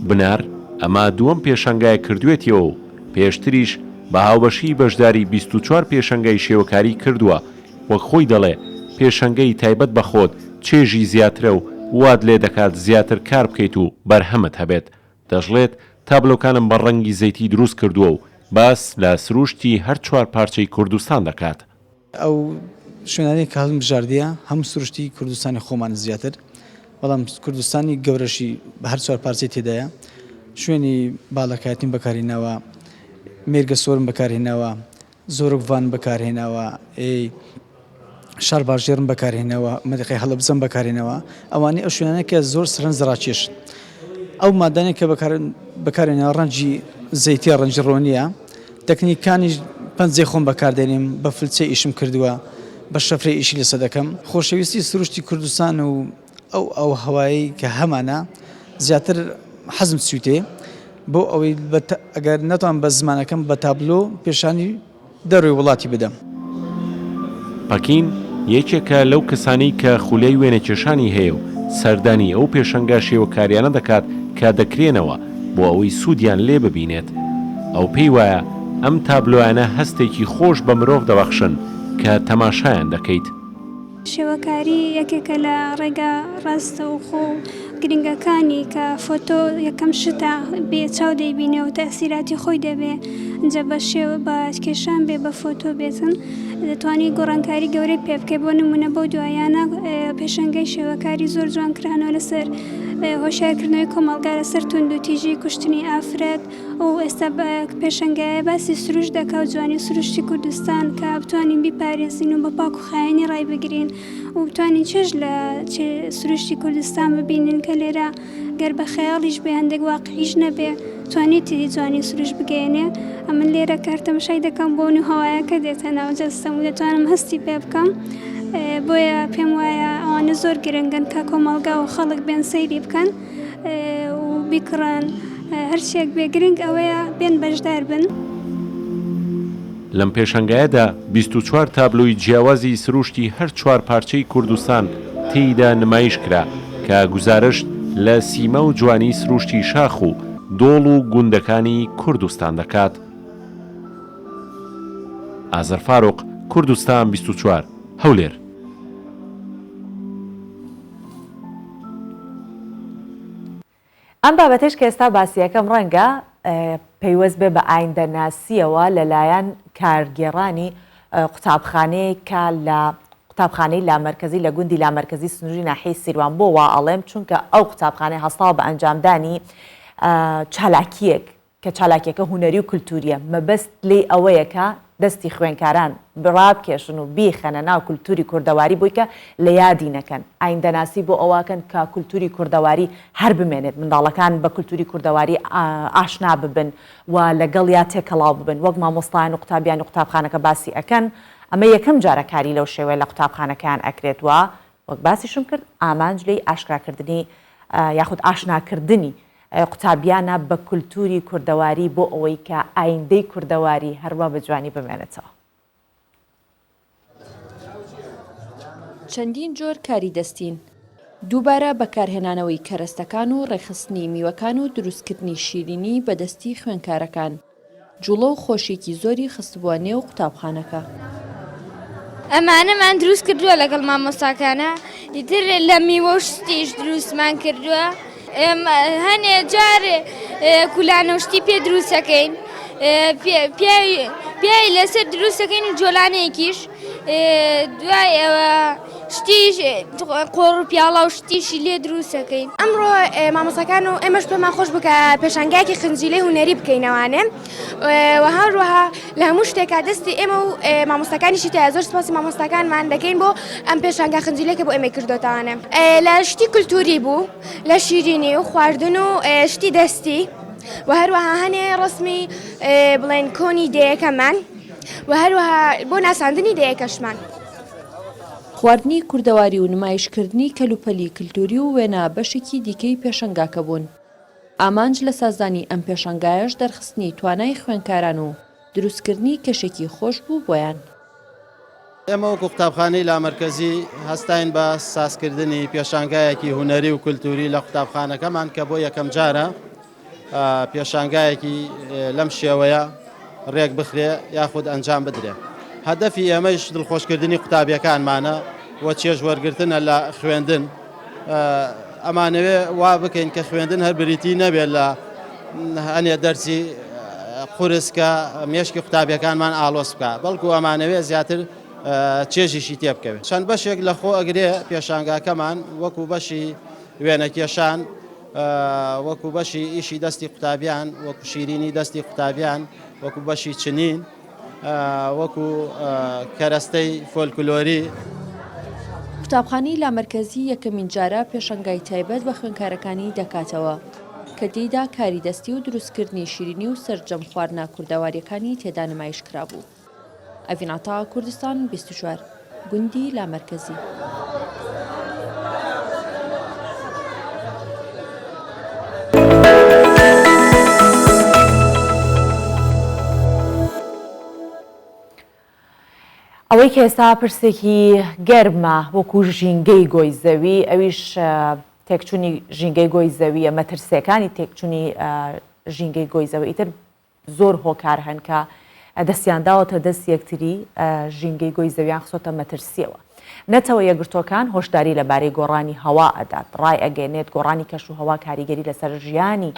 Speaker 3: بنار ئەمە دووەم پێشەنگایە کردوێتیەوە و پێشتریش بە هاوبەشی بەشداری 24 پێشەنگای شێوەکاری کردووە، وەک خۆی دەڵێ پێشەنگەی تایبەت بە خۆت چێژی زیاترە و وات لێ دەکات زیاتر کار بکەیت و بەرهەمت هەبێت، دەشڵێت، تابلۆکانم بە ڕەنگی زەیتی دروست کردووە و باس لە سرووشتی هەر چوار پارچەی کوردستان دەکات.
Speaker 4: ئەو شوێنانەی کە هەڵمبژاردیە هەم سروشتی کوردستانی خۆمانە زیاتر، بەڵام کوردستانی گەورەشی بە هەر چوار پارچەی تێدایە. شوێنی باڵەکایەتیم بەکارهێناوە، مێرگەسۆرم بەکارهێناوە، زۆرکڤانم بەکارهێناوە، شارباژێڕم بەکارهێناوە، مەنتیقەی هەڵەبجەم بەکارهێناوە، ئەوانەی ئەو شوێنانە کە زۆر سەرنج ڕاکێشن. ئەو مادانەی کە بەکارهێناوە ڕەنگی زەیتیە، ڕەنگی ڕۆنییە، تەکنیکانیش پەنجەی خۆم بەکاردێنیم، بە فلچە ئیشم کردووە، بە شەفرە ئیشی لەسەر دەکەم. خۆشەویستی سروشتی کوردستان و ئەو ئاووهەوایەی کە هەمانە زیاتر حەزم چوویتێ بۆ ئەوەی ئەگەر نەتوانم بە زمانەکەم بە تابلۆ پێشانی دەرەوەی وڵاتی بدەم.
Speaker 3: پەکین یەکێکە لەو کەسانەی کە خولیای وێنەکێشانی هەیە و سەردانی ئەو پێشەنگا شێوەکاریانە دەکات کە دەکرێنەوە. بۆ ئەوەی سوودیان لێ ببینێت. ئەو پێی وایە ئەم تابلۆیانە هەستێکی خۆش بە مرۆڤ دەبەخشن کە تەماشایان دەکەیت.
Speaker 5: شێوەکاری یەکێکە لە ڕێگا ڕاستەوخۆ و گرنگەکانی کە فۆتۆ یەکەم شتە بێ چاو دەیبینێ و تەئسیراتی خۆی دەبێ جا بە شێوە بە کێشان بێ بە فۆتۆ بێتن دەتوانی گۆڕانکاری گەورەی پێ بکەی بۆ نمونە بەو دوایانە پێشەنگەی شێوەکاری زۆر جوان کرانەوە لەسەر هۆشیارکردنەوەی کۆمەڵگا لەسەر توندوتیژی کوشتنی ئافرەت و ئێستا بە پێشەنگایە باسی سروشت دەکا و جوانی سروشتی کوردستان کە بتوانین بیپارێزین و بە پاک و خاوێنی ڕایبگرین و بتوانین چێژ لە سروشتی کوردستان ببینین کە لێرە گەر بە خەیاڵیش بێ هەندێک واقعیش نەبێ توانیویەتی جوانی سروشت بگەیەنێ ئەمن لێرە کە هەر تەماشای دەکەم بۆن و هەوایەکە دێتە ناو جەستەم و دەتوانم هەستی پێ بکەم بۆیە پێم وایە ئەوانە زۆر گرنگن کە کۆمەڵگا و خەڵک بێن سەیری بکەن و بیکڕن هەرچیەک بێ گرنگ ئەوەیە بێن بەشدار بن.
Speaker 3: لەم پێشانگایەدا 24 تابلۆی جیاوازی سروشتی هەر چوار پارچەی کوردستان تێیدا نمایش کرا کە گوزارشت لە سیما و جوانی سروشتی شاخ و دۆڵ و گوندەکانی کوردستان دەکات. ئازەر فاروق، کوردستان 24، هەولێر.
Speaker 1: ئەم بابەتەش کە ئێستا باسی ئەکەم ڕەنگە پەیوەست بێ بە ئایندەناسییەوە لەلایەن کارگێڕانی قوتابخانەیەک کە لە قوتابخانەی لامەرکەزی لە گوندی لامەرکەزی سنووری ناحیەی سیروان بۆ وا ئەڵێم چونکە ئەو قوتابخانەیە هەستاوە بە ئەنجامدانی چالاکییەک کە چالاکیەکە هونەری و کولتوریە، مەبەست لێی ئەوەیە کە دەستی خوێنکاران ڕابکێشن و بیخەنە ناو کولتوری کوردەواری بۆی کە لە یادی نەکەن. ئایندەناسی بۆ ئەوەکەن کە کولتوری کوردەواری هەر بمێنێت، منداڵەکان بە کولتوری کوردەواری ئاشنا ببن و لەگەڵیا تێکەڵاو ببن. وەک مامۆستایان و قوتابیانی قوتابخانەکە باسی ئەکەن، ئەمە یەکەم جارە کاری لەو شێوەیە لە قوتابخانەکەیان ئەکرێت و وەک باسیشم کرد ئامانج لێی ئاشکراکردنی یاخود ئاشناکردنی قوتابیانە بە کولتووری کوردەواری بۆ ئەوەی کە ئایندەی کوردەواری هەروا بە جوانی بمێنێتەوە.
Speaker 6: چەندین جۆر کاری دەستین، دووبارە بەکارهێنانەوەی کەرەستەکان و ڕێکخستنی میوەکان و دروستکردنی شیرینی بە دەستی خوێندکارەکان. جوڵە و خۆشیەکی زۆری خستبووە نێو قوتابخانەکە.
Speaker 7: ئەمانەمان دروست کردووە لەگەڵ مامۆستاکانە ئیتر لە میوە و شتیش دروستمان کردووە هەنێ جار کولانە و شتی پێ دروستەکەین پیاوی لەسەر دروستەکەین و جۆلانەیەکیش دوای ئەوە شتیش قۆڕ و پیاڵە و شتیشی لێ دروستەکەین.
Speaker 8: ئەمڕۆ مامۆستاکان و ئێمەش پێمان خۆش بوو کە پێشانگایەکی خنجیلەی هونەری بکەینەوانێ و هەروەها لە هەموو شتێکا دەستی ئێمە و مامۆستاکانیشی تایە زۆر سپاسی مامۆستاکانمان دەکەین بۆ ئەم پێشانگا خنجیلەی کە بۆ ئێمەی کردۆتەوانێ لە شتی کولتووری بوو لە شیرینی و خواردن و شتی دەستی و هەروەها هەنێ ڕەسمی بڵێن کۆنی دێیەکەمان. و هەروەها بۆ ناساندنی دێیەکەشمان.
Speaker 6: خواردنی کوردەواری و نمایشکردنی کەلوپەلی کلتوری و وێنە بەشێکی دیکەی پێشەنگاکە بوون. ئامانج لە سازدانی ئەم پێشانگایەش دەرخستنی توانای خوێندکاران و دروستکردنی کەشێکی خۆش بوو بۆیان.
Speaker 9: ئێمە وەکو قوتابخانەی لامەرکەزی هەستاین بە سازکردنی پێشانگایەکی هونەری و کولتوری لە قوتابخانەکەمان کە بۆ یەکەمجارە پێشانگایەکی لەم شێوەیە ڕێک بخرێ یاخود ئەنجام بدرێ. هەدەفی ئێمەیش دڵخۆشکردنی قوتابیەکانمانە و چێژ وەرگرتنە لە خوێندن. ئەمانەوێ وا بکەین کە خوێندن هەر بریتی نەبێت لە هەنێ دەرسی قورس کە مێشکی قوتابیەکانمان ئاڵۆز بکە، بەڵکو ئەمانەوێ زیاتر چێژیشی تێ بکەوێت. چەند بەشێک لە خۆ ئەگرێ پێشانگاکەمان وەکو بەشی وێنەکێشان، وەکو بەشی ئیشی دەستی قوتابیان، وەکو شیرینی دەستی قوتابیان، وەکو بەشی چنین، وەکو کەرەستەی فۆلکلۆری.
Speaker 6: قوتابخانەی لامەرکەزی یەکەمین جارە پێشەنگای تایبەت بە خوێندکارەکانی دەکاتەوە، کە تێیدا کاری دەستی و دروستکردنی شیرینی و سەرجەم خواردنە کوردەوارییەکانی تێدا نمایش کرابوو. ئەڤین عەتا، کوردستان 24، گوندی لامەرکەزی.
Speaker 1: ئەوەی کە ئێستا پرسێکی گەرمە وەکو ژینگەی گۆی زەوی ئەویش تێکچوونی ژینگەی گۆی زەویە مەترسیەکانی تێکچوونی. ژینگەی گۆی زەوی ئیتر زۆر هۆکار هەن کە دەستیان داوەتە دەست یەکتری ژینگەی گۆی زەویان خستۆتە مەترسیەوە. نەتەوە یەکگرتووەکان هۆشداری لەبارەی گۆڕانی هەوا ئەدات، ڕایئەگەیەنێت گۆڕانی کەش و هەوا کاریگەری لەسەر ژیانی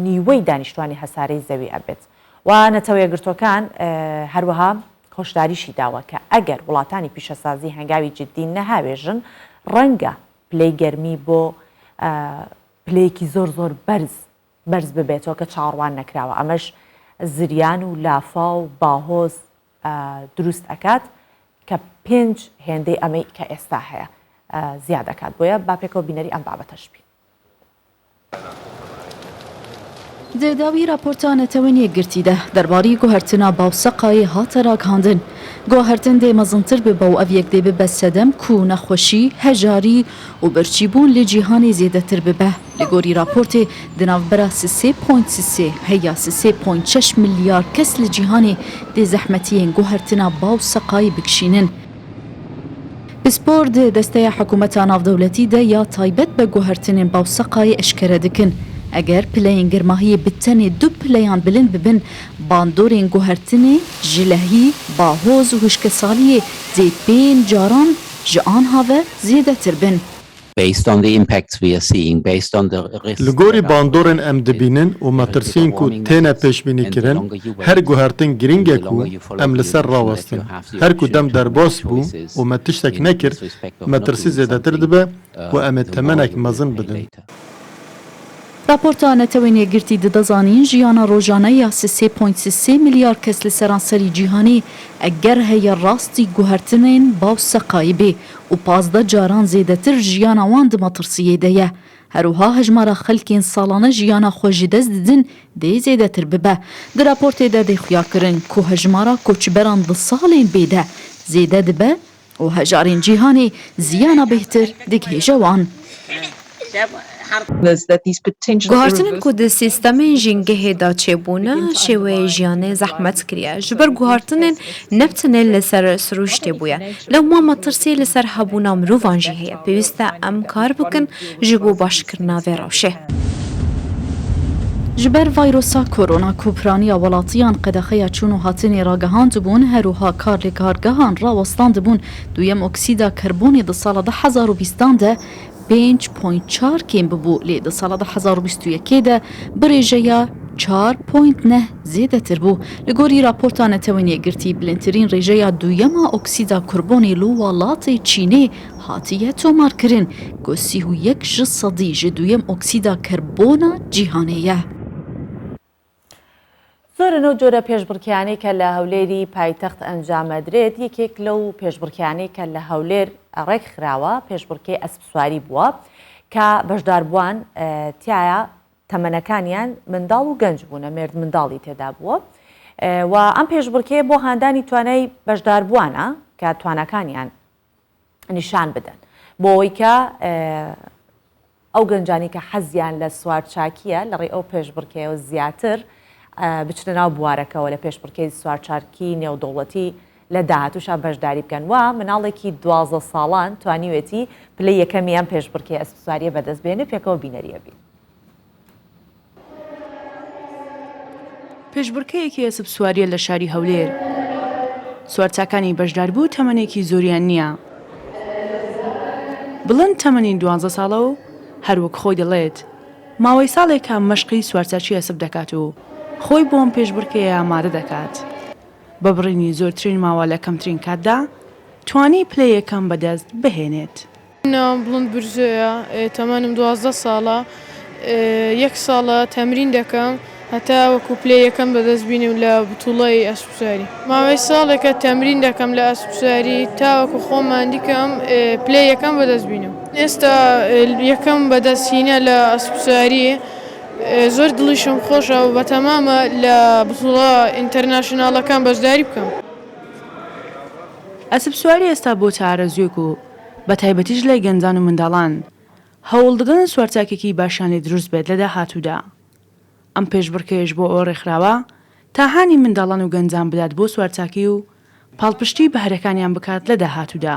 Speaker 1: نیوەی دانیشتوانی هەسارەی زەوی ئەبێت و نەتەوە یەکگرتووەکان هەروەها هۆشداریشی داوە کە ئەگەر وڵاتانی پیشەسازی هەنگاوی جددی نەهاوێژن ڕەنگە پلەی گەرمی بۆ پلەیەکی زۆر زۆر بەرز بەرز ببێتەوە کە چاوەڕوان نەکراوە، ئەمەش زریان و لافاو و باهۆز دروست ئەکات کە پێنج هێندەی ئەمەی کە ئێستا هەیە زیاد ئەکات، بۆیە با پێکەوە بینەری ئەم بابەتەش بین.
Speaker 10: Di dawî raporta Netewên Yekgirtî de derbarî guhertina bawseqayê hate ragihandin. Guhertin dê mezintir bibe û ev yek dê bibe sedem ku nexweşî, hejarî û birçîbûn li cîhanê zêdetir bibe. Li gorî raportê di navbera sisê point sisê heya sisê point şeş milyar kes li cîhanê dê zehmetiyên guhertina ba û seqayê bikişînin. Pispor di desteya hikûmeta navdewletî de ya taybet bi guhertinên ba û seqayê eşkere dikin. Eger pileyên germahiyê bi tenê du pileyan bilind bibin, bandorên guhertinê ji lehî, bahoz û hişkesaliyê dê pênc caran ji anha ve zêdetir bin.
Speaker 11: Li gorî bandorên em dibînin û metirsiyên ku têne pêşbînîkirin, her guhertin girîng e ku em li ser rawestin. Her ku dem derbas bû û me tiştek nekir, metirsî zêdetir dibe û em ê temenek mezin bidin.
Speaker 10: Raporta Netewên Yekgirtî dide zanîn jiyana rojane ya sisê point sisê milyar kes li seranserî cîhanê eger heye rastî guhertinên baw seqayî bê û 15 caran zêdetir jiyana wan di metirsiyê de ye. Her wiha hejmara xelkên salane jiyana xwe ji dest didin dê zêdetir bibe. Di raportê de dê xuyakirin ku hejmara koçberan di salên bê de zêde dibe û hejarên cîhanê ziyana bêhtir digihêje wan.
Speaker 12: Guhartinên ku di sîstemên jîngehê de çêbûne, şêweyê jiyanê zehmet kiriye. Ji ber guhartinên ne bi tenê li ser sirûştê bûye. Lewma metirsî li ser hebûna mirovan jî heye. Pêwîst e em kar bikin ji bo başkirina vê rewşê.
Speaker 10: Ji ber vayrosa korona ku piraniya welatiyan qedexeya çûn û hatinê ragihandibûn, her wiha kar li kargehan rawestandibûn, duyem oksîda kerbonê di sala 2020 an de pênc point çar kêm bibû lê di sala 2021 de bi rêjeya çar point neh zêdetir bû. Li gorî raporta Netewên Yekgirtî bilindtirîn rêjeya duyema oksîda kerbonê li welatê Çînê Hatiye tomarkirin ku 31 ji sedî ji duyem oksîda kerbona cîhanê ye.
Speaker 1: زۆرن ئەو جۆرە پێشبڕکێیانەی کە لە هەولێری پایتەخت ئەنجامەدرێت، یەکێک لەو پێشبڕکێیانەی کە لە هەولێر ڕێکخراوە پێشبڕکێی ئەسپسواری بووە کە بەشداربووان تیایا تەمەنەکانیان منداڵ و گەنج بوونە، مێرد منداڵی تێدا بووە و ئەم پێشبڕکێیە بۆ هاندانی توانای بەشداربووانە کە تواناکانیان نیشان بدەن بۆ ئەوەی کە ئەو گەنجانی کە حەزیان لە سوارچاکیە لە ڕێی ئەو پێشبڕکێەوە زیاتر بچنە ناو بوارەکەوە لە پێشبڕکێی سوارچارکی نێودەوڵەتی لە داهاتووشا بەشداری بکەن و مناڵێکی دوازدە ساڵان توانیوێتی پلەی یەکەمی ئەم پێشبڕکێ ئەسپسواریە بەدەست بێنێ پێکەوە بینەریە بین.
Speaker 13: پێشبڕکێیەکی ئەسپسوارییە لە شاری هەولێر. سوارچاکانی بەشداربوو تەمەنێکی زۆریان نییە. بڵند تەمەنی دوانزە ساڵە و هەر وەک خۆی دەڵێت، ماوەی ساڵێکە مەشقی سوارچاکی ئەسپ دەکات و خۆی بۆ ئەم پێشبڕکێیە ئامادە دەکات. بە بڕینی زۆرترین ماوە لە کەمترین کاتدا توانی پلەی یەکەم بەدەست بهێنێت.
Speaker 14: ناوم بڵند برزۆیە تەمەنم 12 ساڵە یەک ساڵە تەمرین دەکەم هەتا وەکو پلەی یەکەم بەدەست بینم لە بتوڵەی ئەسپسواری ماوەی ساڵێکە تەمرین دەکەم لە ئەسپسواری تاوەکو خۆم ماندیکەم پلەی یەکەم بەدەست بینم ئێستا یەکەم بەدەست هینە لە ئەسپسواری زۆر دڵیشم خۆشە و بەتەمامە لە بتوڵە ئینتەرناشناڵەکان بەشداری بکەم.
Speaker 13: ئەسپسواری ئێستا بۆتە ئارەزووێک و بەتایبەتیش لای گەنجان و منداڵان، هەوڵدەدەن سوارچاکێکی باشیان لێ دروست بێت لە داهاتوودا. ئەم پێشبڕکێیەش بۆ ئەوە ڕێکخراوە تا هانی منداڵان و گەنجان بدات بۆ سوارچاکی و پاڵپشتی بەهرەکانیان بکات لە داهاتوودا،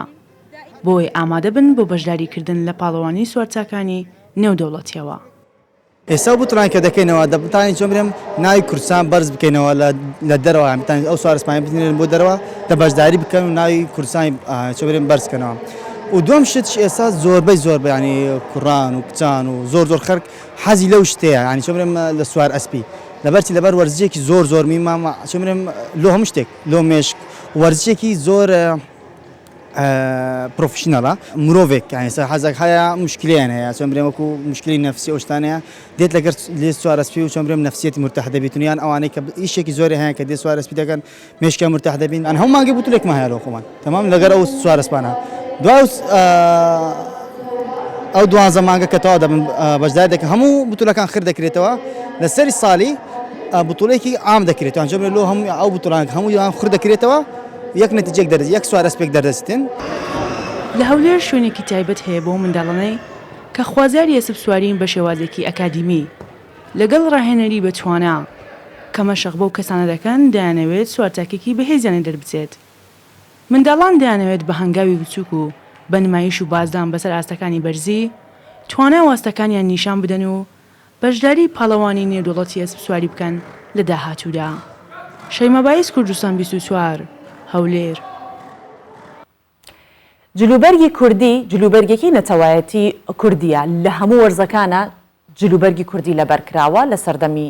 Speaker 13: بۆ ئەوەی ئامادەبن بۆ بەشداریکردن لە پاڵەوانی سوارچاکانی نێودەوڵەتییەوە.
Speaker 4: ئێستا ئەو بتڵانەی کە دەکەینەوە دەبتانین چۆن برێم ناوی کوردستان بەرز بکەینەوە لە دەرەوە یان بتانین ئەو سوارسپانە بنێرن بۆ دەرەوە دە بەشداری بکەن و ناوی کوردستان چۆن برێم بەرز بکەنەوە و دووەم شتش ئێستا زۆربەی زۆر ینی کوڕان و کچان و زۆر زۆر خەرک حەزی لەو شتەیە ینی چۆن برێم لە سوار ئەسپی لەبەرچی لەبەر وەرزشێکی زۆر زۆر میمە چۆن برێم لۆ هەموو شتێک لۆ مێشک وەرزشێکی زۆر پرۆفیشنەڵە مرۆڤێک یانی سەر حەزەک هەیە مشکلیان هەیە چۆن برێم وەکو مشکلی نەفسی ئەو شتانەیە دێت لەگەر لێ سوارەسپی و چۆن برێم نەفسیەتی مرتاح دەبیتن یان ئەوانەی کە ئیشێکی زۆری هەیە کە دێ سوارەسپی دەکەن مێشکیان مرتاح دەبین ئەن هەموو مانگێک بوتلێکمان هەیە لۆ خۆمان تەمام لەگەر ئەو سوارەسپانە دوای ئەو دوانزە مانگە کە تەواو دەبن بەشداری دەکەن هەموو بتولەکان خر دەکرێتەوە لە سەری ساڵی بتولێکی عام دەکرێتەوە ئەنجام لۆ هەموو ئەو بتولان هەموو یان خر دەکرێتەوە یەک نەتیجەک دەردەچێت یەک سوار ئەسپێک دەردەچتن.
Speaker 13: لە هەولێر شوێنێکی تایبەت هەیە بۆ منداڵانەی کە خوازیاری ئەسپ سوارین بە شێوازێکی ئەکادیمی لەگەڵ ڕاهێنەری بە توانا کە مەشق بەو کەسانە دەکەن دەیانەوێت سوارچاکێکی بەهێزیان لێ دەربچێت منداڵان دەیانەوێت بە هەنگاوی بچوک و بە نمایش و بازدان بەسەر ئاستەکانی بەرزی توانا و ئاستەکانیان نیشان بدەن و بەشداری پاڵەوانی نێودەوڵەتی ئەسپسواری بکەن لە داهاتوودا. شەیما بایز کوردستان 24، هەولێر.
Speaker 1: جلوبەرگی کوردی جلوبەرگێکی نەتەوایەتی کوردییە، لە هەموو وەرزەکانا جلوبەرگی کوردی لەبەر کراوە لە سەردەمی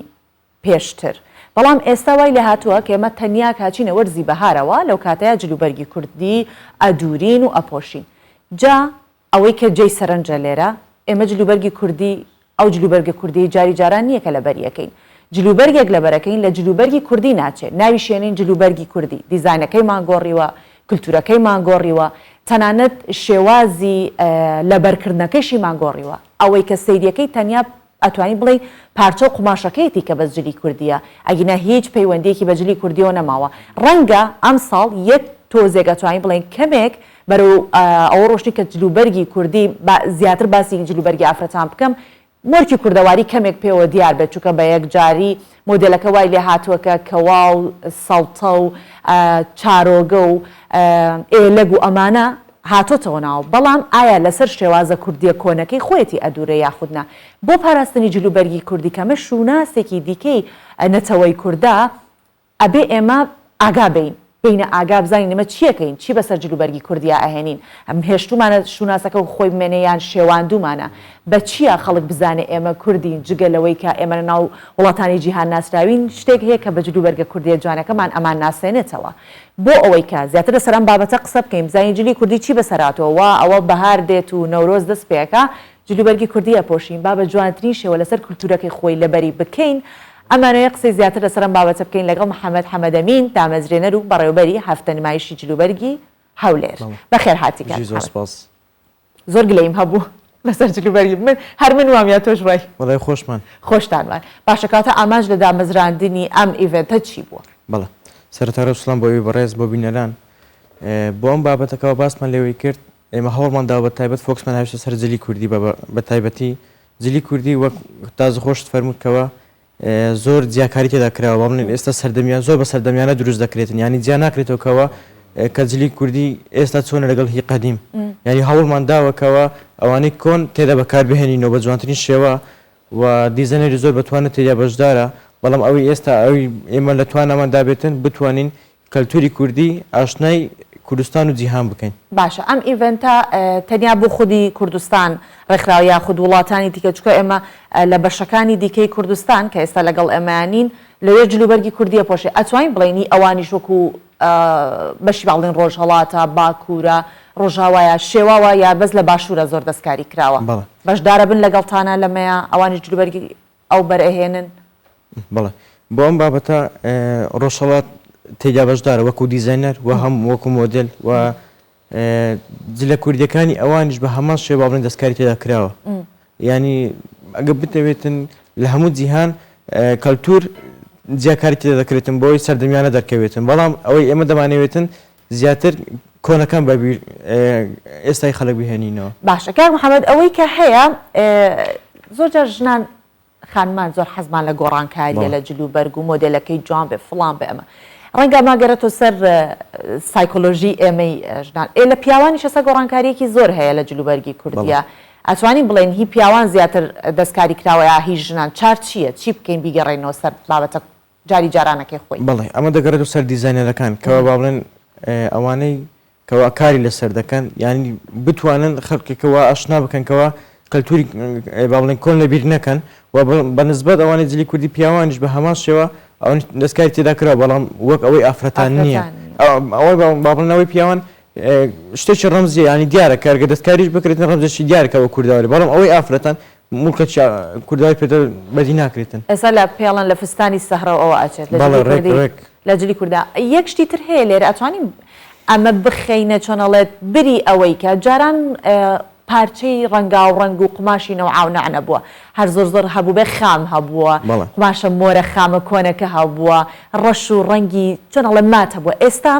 Speaker 1: پێشتر، بەڵام ئێستا وای لێهاتووە کە ئێمە تەنیا کە ئەچینە وەرزی بەهارەوە لەو کاتەیا جلوبەرگی کوردی ئەدوورین و ئەپۆشین جا ئەوەی کە جێی سەرنجە لێرە، ئێمە جلوبەرگی کوردی، ئەو جلوبەرگە کوردیەی جاری جاران نییە کە لەبەری ئەکەین. جلوبەرگێک لەبەرەکەین لە جلوبەرگی کوردی ناچێ، ناویشی ئەنێین جلوبەرگی کوردی، دیزاینەکەیمان گۆڕیوە، کلتورەکەیمان گۆڕیوە، تەنانەت شێوازی لەبەرکردنەکەیشیمان گۆڕیوە. ئەوەی کە سەیریەکەی تەنیا ئەتوانی بڵێی پارچە و قوماشەکەیەتی کە بەس جلی کوردیە ئەگینا هیچ پەیوەندیەکی بە جلی کوردیەوە نەماوە ڕەنگە ئەمساڵ یەک تۆزێک ئەتوانین بڵێین کەمێک بەرەو ئەوە ڕۆشتین کە جلوبەرگی کوردی با زیاتر باسی جلوبەرگی ئافرەتان بکەم مۆرکی کوردەواری کەمێک پێوە دیار بێت چونکە بە یەکجاری مۆدێلەکە وای لێ هاتووە کە کەوا و سەڵتە و چارۆگە و ئێلەگ و ئەمانە هاتۆتەوە ناو، بەڵام ئایا لەسەر شێوازە کوردییە کۆنەکەی خۆیەتی ئەدوورێ یاخود نا؟ بۆ پاراستنی جلوبەرگی کوردی کە ئەمە شووناسێکی دیکەی نەتەوەی کوردە، ئەبێ ئێمە ئاگا بین، بێینە ئاگا بزانین ئێمە چییەکەین، چی بەسەر جلوبەرگی کوردیا ئەهێنین، هێشتوومانە شووناسەکە خۆی بمێنێ یان شێواندوومانە، بە چییە خەڵک بزانێ ئێمە کوردین، جگە لەوەی کە ئێمە لەناو وڵاتانی جیهان ناسراوین، شتێک هەیە کە بە جلوبەرگە کوردییە جوانەکەمان ئەمانناسێنێتەوە. بۆ ئەوەی کە زیاتر لەسەر ئەم بابەتە قسە بکەین بزانین جلی کوردی چی بەسەر هاتووە وا ئەوە بەهار دێت و نەورۆز دەست پێ ئەکا جلوبەرگی کوردی ئەپۆشین با بە جوانترین شێوە لەسەر کولتوورەکەی خۆی لەبەری بکەین ئەمانەوێ قسەی زیاتر لەسەر ئەم بابەتە بکەین لەگەڵ محەمەد حەمەدەمین دامەزرێنەر و بەڕێوەبەری هەفتە نمایشی جلوبەرگی هەولێر بەخێر هاتی کاک محەمەد. زۆر گلەییم هەبوو لەسەر جلوبەرگی من هەر من وام یا تۆش وای؟ وەڵای
Speaker 15: خۆشمان.
Speaker 1: خۆشتان وان. باشە کەواتە ئامانج لە دامەزراندنی ئەم event ە چی بووە؟
Speaker 15: بەڵێ سەرەتا ڕێز و سڵام بۆ ئێوەی بەڕێز بۆ بینەران بۆ ئەم بابەتە کەوا باسمان لێوەی کرد ئێمە هەوڵمان داوە بە تایبەت focus مان هاویشتە سەر جلی کوردی بە تایبەتی جلی کوردی وەک تازە خۆشت فەرمووت کەوا زۆر جیاکاری تێدا کراوە با بڵێین ئێستا سەردەمیان زۆر بە سەردەمیانە دروست دەکرێتن یانی جیا ناکرێتەوە کەوە کە جلی کوردی ئێستا چۆنە لەگەڵ هی قەدیم یانی هەوڵمان داوە کەوە ئەوانەی کۆن تێدا بەکار بهێنینەوە بە جوانترین شێوە و دیزەنەری زۆر بەتوانە تێدا بەشدارە بەڵام ئەوەی ئێستا ئەوی ئێمە لە توانامان دابێتن بتوانین کەلتوری کوردی ئاشنای کوردستان و جیهان بکەین.
Speaker 1: باشە ئەم event ە تەنیا بۆ خودی کوردستان ڕێکخراوە یاخود وڵاتانی دیکە چونکە ئێمە لە بەشەکانی دیکەی کوردستان کە ئێستا لەگەڵ ئێمەیان نین لەوێ جلوبەرگی کوردی ئەپۆشێ ئەتوانین بڵێین هی ئەوانیش وەکو بەشی با بڵێین ڕۆژهەڵاتە باکوورە ڕۆژاوایە شێواوە یا بەس لە باشوورە زۆر دەستکاری کراوە
Speaker 15: بەڵێ.
Speaker 1: بەشدارە بن لەگەڵتانە لەمەیا ئەوانیش جلوبەرگی ئەو بەر ئەهێنن؟
Speaker 15: بەڵێ بۆ ئەم بابەتە ڕۆژهەڵات تێیدا بەشدارە وەکو دیزاینەر و هەم وەکو مۆدێل و جلە کوردیەکانی ئەوانیش بە هەمان شێوە با بڵێین دەستکاری تێدا کراوە یانی ئەگە بتەوێتن لە هەموو جیهان کەلتور جیاکاری تێدا دەکرێتن بۆی سەردەمیانە دەرکەوێتن بەڵام ئەوەی ئێمە دەمانەوێتن زیاتر کۆنەکان بە بیر ئێستای خەلک بهێنینەوە.
Speaker 1: باشە کاک محمد ئەوەی کە هەیە زۆر جار ژنان خانمان زۆر حەزمان لە گۆڕانکاریە لە جل و بەرگ و مۆدێلەکەی جوان بێ فڵان بێ ئەمە ڕەنگە ئەمە گەرێتەوە سەر سایکۆلۆژی ئێمەی ژنان ئێ لە پیاوانیش ئێستا گۆڕانکاریەکی زۆر هەیە لە جل و بەرگی کوردیە. ئەتوانین بڵێین هی پیاوان زیاتر دەستکاری کراوە یا هی ژنان؟ چار چییە؟ چی بکەین بیگەڕێینەوە سەر بابەتە جاری جارانەکەی خۆی؟
Speaker 15: بەڵێ ئەمە دەگەڕێتەوە سەر دیزاینەرەکان کەوا با بڵێن ئەوانەی کەوا کاری لەسەر دەکەن یانی بتوانن خەڵکێک کەوا ئاشنا بکەن کەوا کەلتوری با بڵێن کۆن لەبیر نەکەن و بە نسبەت ئەوانەی جلی کوردی پیاوانیش بە هەمان شێوە ئەوان دەستکاری تێدا کراوە بەڵام وەک ئەوەی ئافرەتان نییە ئەوەی با بڵێن ئەوەی پیاوان شتێکی ڕەمزیە یانی دیارە کە ئەگەر دەستکاریش بکرێتن ڕەمزێکی دیارە کە بە کوردەواری بەڵام ئەوەی ئافرەتان موڵکەکی کوردەواری پێ بەدی ناکرێتن.
Speaker 1: ئێستا لە پێڵن لە فستانی سەهرەو ئەوە ئەچێت لە جلی کوردی لە جلی کوردا یەک شتی تر هەیە لێرە ئەتوانین ئەمە بخەینە چۆن ئەڵێت بری ئەوەی کە جاران پارچەی ڕەنگاو ڕەنگ و قوماشی نەوعاو نەع نەبووە هەر زۆر زۆر هەبووبێ خام هەبووە قوماشە مۆرە خامە کۆنەکە هەبووە ڕەش و ڕەنگی چۆن ئەڵێ مات هەبووە ئێستا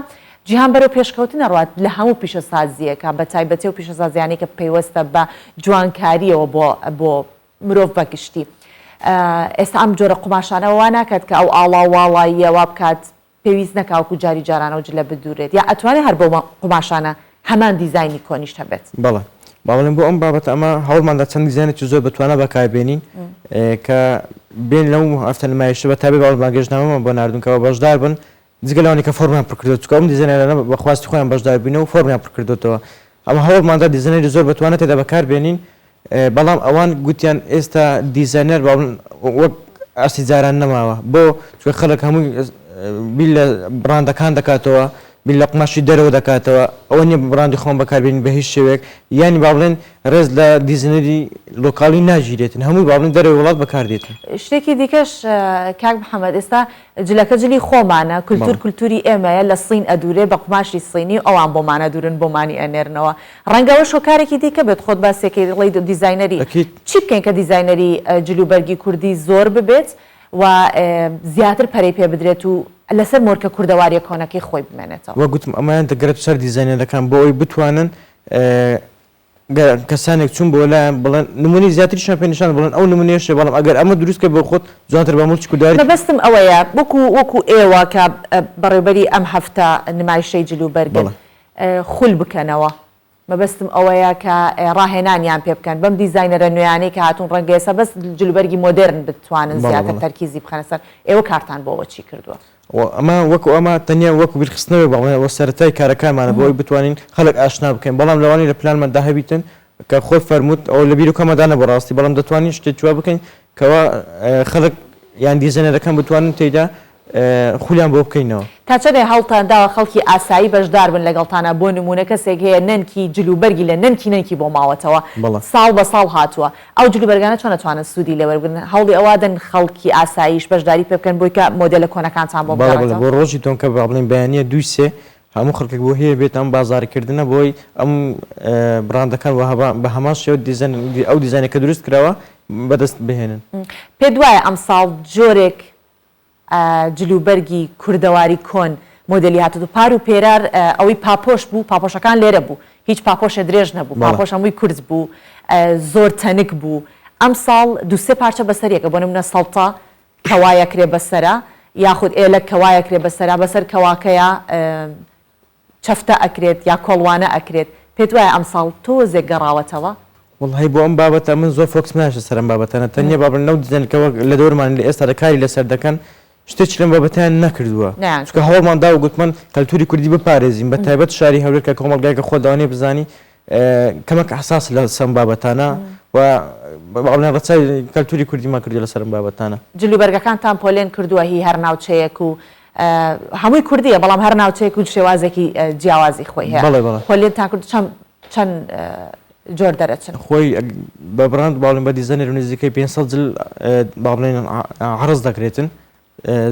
Speaker 1: جیهان بەرەو پێشکەوتن ئەڕوات لە هەموو پیشەسازییەکا بە تایبەتی ئەو پیشەسازیانەی کە پەیوەستە بە جوانکارییەوە بۆ بۆ مرۆڤ بە گشتی. ئێستا ئەم جۆرە قوماشانە وا ناکات کە ئەو ئاڵا و واڵاییە وا بکات پێویست نەکا وەکو جاری جاران ئەو جلە بدوورێت یا ئەتوانێ هەر بەو قوماشانە هەمان دیزاینی کۆنیشت هەبێت؟
Speaker 15: بەڵێ. با بڵێم بۆ ئەم بابەتە ئەمە هەوڵمان دا چەند دیزاینێکی زۆر بە توانا بەکاربێنین کە بێن لەو هەفتە نمایشە بە تایبەت باڵ بانگێشتنامەمان بۆ ناردوون کەوا بەشدار بن جگە لەوانەی کە فۆرمیان پڕکردووە، چونکە ئەم دیزاینەرانە بە خواستی خۆیان بەشدار بووینە و فۆرمیان پڕکردۆتەوە. ئەمە هەوڵماندا دیزاینەری زۆر بەتوانا تێدا بەکاربێنین، بەڵام ئەوان گوتیان ئێستا دیزاینەر با بڵێن وەک ئاستی جاران نەماوە. بۆ؟ چونکە خەڵک هەمووی بیر لە بڕاندەکان دەکاتەوە، بیر لە قوماشی دەرەوە دەکاتەوە، ئەوە نییە بڕاندی خۆمان بەکاربێنین بە هیچ شێوەیەک، یانی با بڵێن ڕێز لە دیزاینەری لۆکاڵی ناگیرێتن، هەمووی با بڵێن دەرەوەی وڵات بەکاردێتن.
Speaker 1: شتێکی دیکەش کاک محەمەد ئێستا جلەکە جلی خۆمانە، کولتوور کولتووری ئێمەیە، لە سین ئەدوورێ بە قوماشی سینی و ئەوان بۆمان ئەدوورن بۆمانی ئەنێرنەوە. ڕەنگە ئەوەش هۆکارێکی دیکە بێت، خۆت باسیەکەی دەڵێی دیزاینەری، چی بکەین کە دیزاینەری جلوبەرگی کوردی زۆر ببێت و زیاتر پەرەی پێ بدرێت و لەسەر مۆرکە کوردەواریە کۆنەکەی خۆی بمێنێتەوە؟
Speaker 15: وەک گوتم ئەمەیان دەگەرێتە سەر دیزاینەرەکان بۆ ئەوەی بتوانن گەر کەسانێک چوون بۆ لایان بڵێن نمونەی زیاتریشیان پێ نیشان بڵێن ئەو نمونەیەشە بەڵام ئەگەر ئەمە دروست کەی بۆ خۆت جوانتر بە موڵکی کوردەواری
Speaker 1: مەبەستم ئەوەیە وەکو وەکو ئێوە کە بەڕێوبەری ئەم هەفتە نمایشەی جل و بەرگن خول بکەنەوە مەبەستم ئەوەیە کە ڕاهێنانیان پێ بکەن بەم دیزاینەرە نوێیانەی کە هاتوون ڕەنگە ئێستا بەس جلوبەرگی مۆدێرن بتوانن زیاتر تەرکیزی بخەنە سەر ئێوە کارتان بۆ ئەوە چی کردووە؟
Speaker 15: ئەمە وەکو ئەمە تەنیا وەکو بیرخستنەوەی بەڵێ وە سەرەتای کارەکانمانە بۆ ئەوەی بتوانین خەڵک ئاشنا بکەین بەڵام لەوانەیە لە پلانماندا هەبیتن کە خۆت فەرمووت ئەوە لە بیرۆکەماندا نەبوو ڕاستی بەڵام دەتوانین شتێکی وا بکەین کەوا خەڵک یان دیزەنەرەکان بتوانن تێیدا خولیان بۆ بکەینەوە.
Speaker 1: تا چەندێ هەوڵتان داوە خەڵکی ئاسایی بەشدار بن لەگەڵتانا بۆ نموونە کەسێک هەیە نەنکی جل و بەرگی لە نەنکی نەنکی بۆ ماوەتەوە ساڵ بە ساڵ هاتووە ئەو جل و بەرگانە چۆن ئەتوانن سوودی لێ وەربگرن هەوڵی ئەوە دەن خەڵکی ئاساییش بەشداری پێ بکەن بۆی کە مۆدێلە کۆنەکانتان بۆ
Speaker 15: بەڵێ بەڵێ بگەڕێتەوە؟ بۆ ڕۆژی دووەم کە با بڵێین بەیانییە دووی سێ هەموو خەڵکێک بۆ هەیە بێت ئەم بازاڕیکردنە بۆی ئەم بڕاندەکان بە هەمان شێوە دیزاین ئەو دیزاینە کە دروست کراوە بەدەست بهێنن.
Speaker 1: پێت وایە ئەمساڵ جۆرێک جلوبەرگی کوردەواری کۆن مۆدێلی هاتووە پار و پێرار ئەوەی پاپۆش بوو پاپۆشەکان لێرە بوو هیچ پاپۆشێ درێژ نەبوو پاپۆش هەمووی کورت بوو زۆر تەنک بوو ئەمساڵ دوو سێ پارچە بەسەر یەکە بۆ نمونە سەڵتە کەوایەکرێ بەسەرە یاخود ئێلەک کەوایەکرێ بەسەرە بەسەر کەواکەیە چەفتە ئەکرێت یا کۆڵوانە ئەکرێت پێت وایە ئەمساڵ تۆزێک گەڕاوەتەوە؟
Speaker 15: وەڵاهی بۆ ئەم بابەتە من زۆر فۆکسم نایەتە سەر ئەم بابەتانە تەنیا با بڵێم لەو دیزاینە کە وەک لە دەورمان لە ئێستادا کاری لەسەر دەکەن شتێکی لەم بابەتەیان نەکردووە چونکە هەوڵمان داوە گوتمان کەلتوری کوردی بپارێزین بە تایبەت شاری هەولێر کە کۆمەڵگایەکە خۆت لەوانەیە بزانی کەمەک حساس لە سەم بابەتانە و بەڵێن ڕەچاوی کەلتوری کوردیمان کردووە لەسەر ئەم بابەتانە.
Speaker 1: جلوبەرگەکانتان پۆلێن کردووە هی هەر ناوچەیەک و هەمووی کوردیە بەڵام هەر ناوچەیەک و شێوازێکی جیاوازی خۆی هەیە.
Speaker 15: بەڵێ بەڵێ.
Speaker 1: پۆلێنتان کرد چەند چەند جۆر دەرەچن؟
Speaker 15: خۆی بە بڕاند با بڵێین بە دیزەنێر نزیکەی 500 جل با بڵێین عەڕز دەکرێتن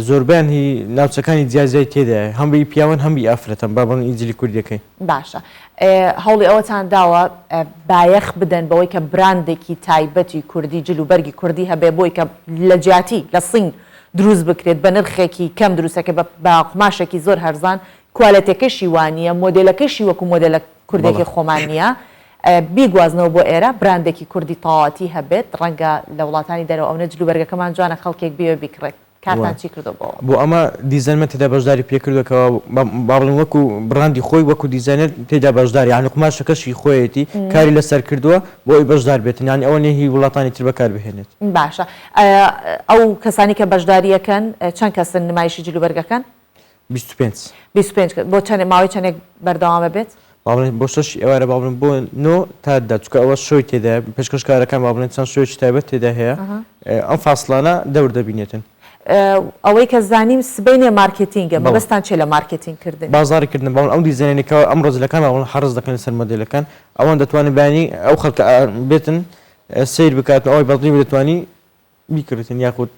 Speaker 15: زۆربەیان هی ناوچەکانی جیاجیای تێدایە هەم بی پیاوان هەم بی ئافرەتان با بڵێن ئی جلی کوردیەکەی.
Speaker 1: باشە هەوڵی ئەوەتان داوە بایەخ بدەن بەوەی کە براندێکی تایبەتی کوردی جل و بەرگی کوردی هەبێ بۆی کە لە جیاتی لە سین دروست بکرێت بە نرخێکی کەم دروست ئەکرێت بە بە قوماشێکی زۆر هەرزان کوالێتێکەشی وانیە مۆدێلەکەشی وەکو مۆدێلە کوردێکی خۆمان نیە بیگوازنەوە بۆ ئێرە براندێکی کوردی تەواوەتی هەبێت ڕەنگە لە وڵاتانی دەرەوە ئەونە جلوبەرگەکەمان جوانە خەڵکێک بیەوێ بیکڕێت. کارتان چی کردووە بۆ
Speaker 15: بۆ ئەمە دیزاینمان تێدا بەشداری پێ کردووە کەوا با بڵێین وەکو بڕاندی خۆی وەکو دیزاینەر تێدا بەشدار یانی قوماشەکەشی خۆیەتی کاری لەسەر کردووە بۆ ئەوی بەشدار بێتن یانی ئەوە نیە هی وڵاتانی تر بەکار بهێنێت.
Speaker 1: باشە ئەو کەسانی کە بەشداریەکەن چەند کەسن نمایشی جلوبەرگەکەن؟
Speaker 15: 25.
Speaker 1: 25 کەس بۆ چەند ماوەی چەندێک بەردەوام ئەبێت؟
Speaker 15: با بڵێین بۆ شەشی ئێوارە با بڵێین بۆ نۆ تا دە چونکە ئەوە شۆی تێدایە پێشکەشکارەکان با بڵێین چەند شۆیەکی تایبەت تێدا هەیە ئەم فاسڵانە دەور دەبینێتن.
Speaker 1: ئەوەی کە زانیم سبەینێ مارکێتینگە مەبەستان چیە لە مارکێتینگ کردن؟
Speaker 15: بازاڕی کردن با بڵێین ئەو دیزاینانەی کە ئەمڕۆ جلەکان با بڵێین حەڕز دەکەن لەسەر مۆدێلەکان ئەوان دەتوانن بەیانی ئەو خەڵکە بێتن سەیر بکات و ئەوەی بەدڵی بێت دەتوانی بیکڕیتن یاخود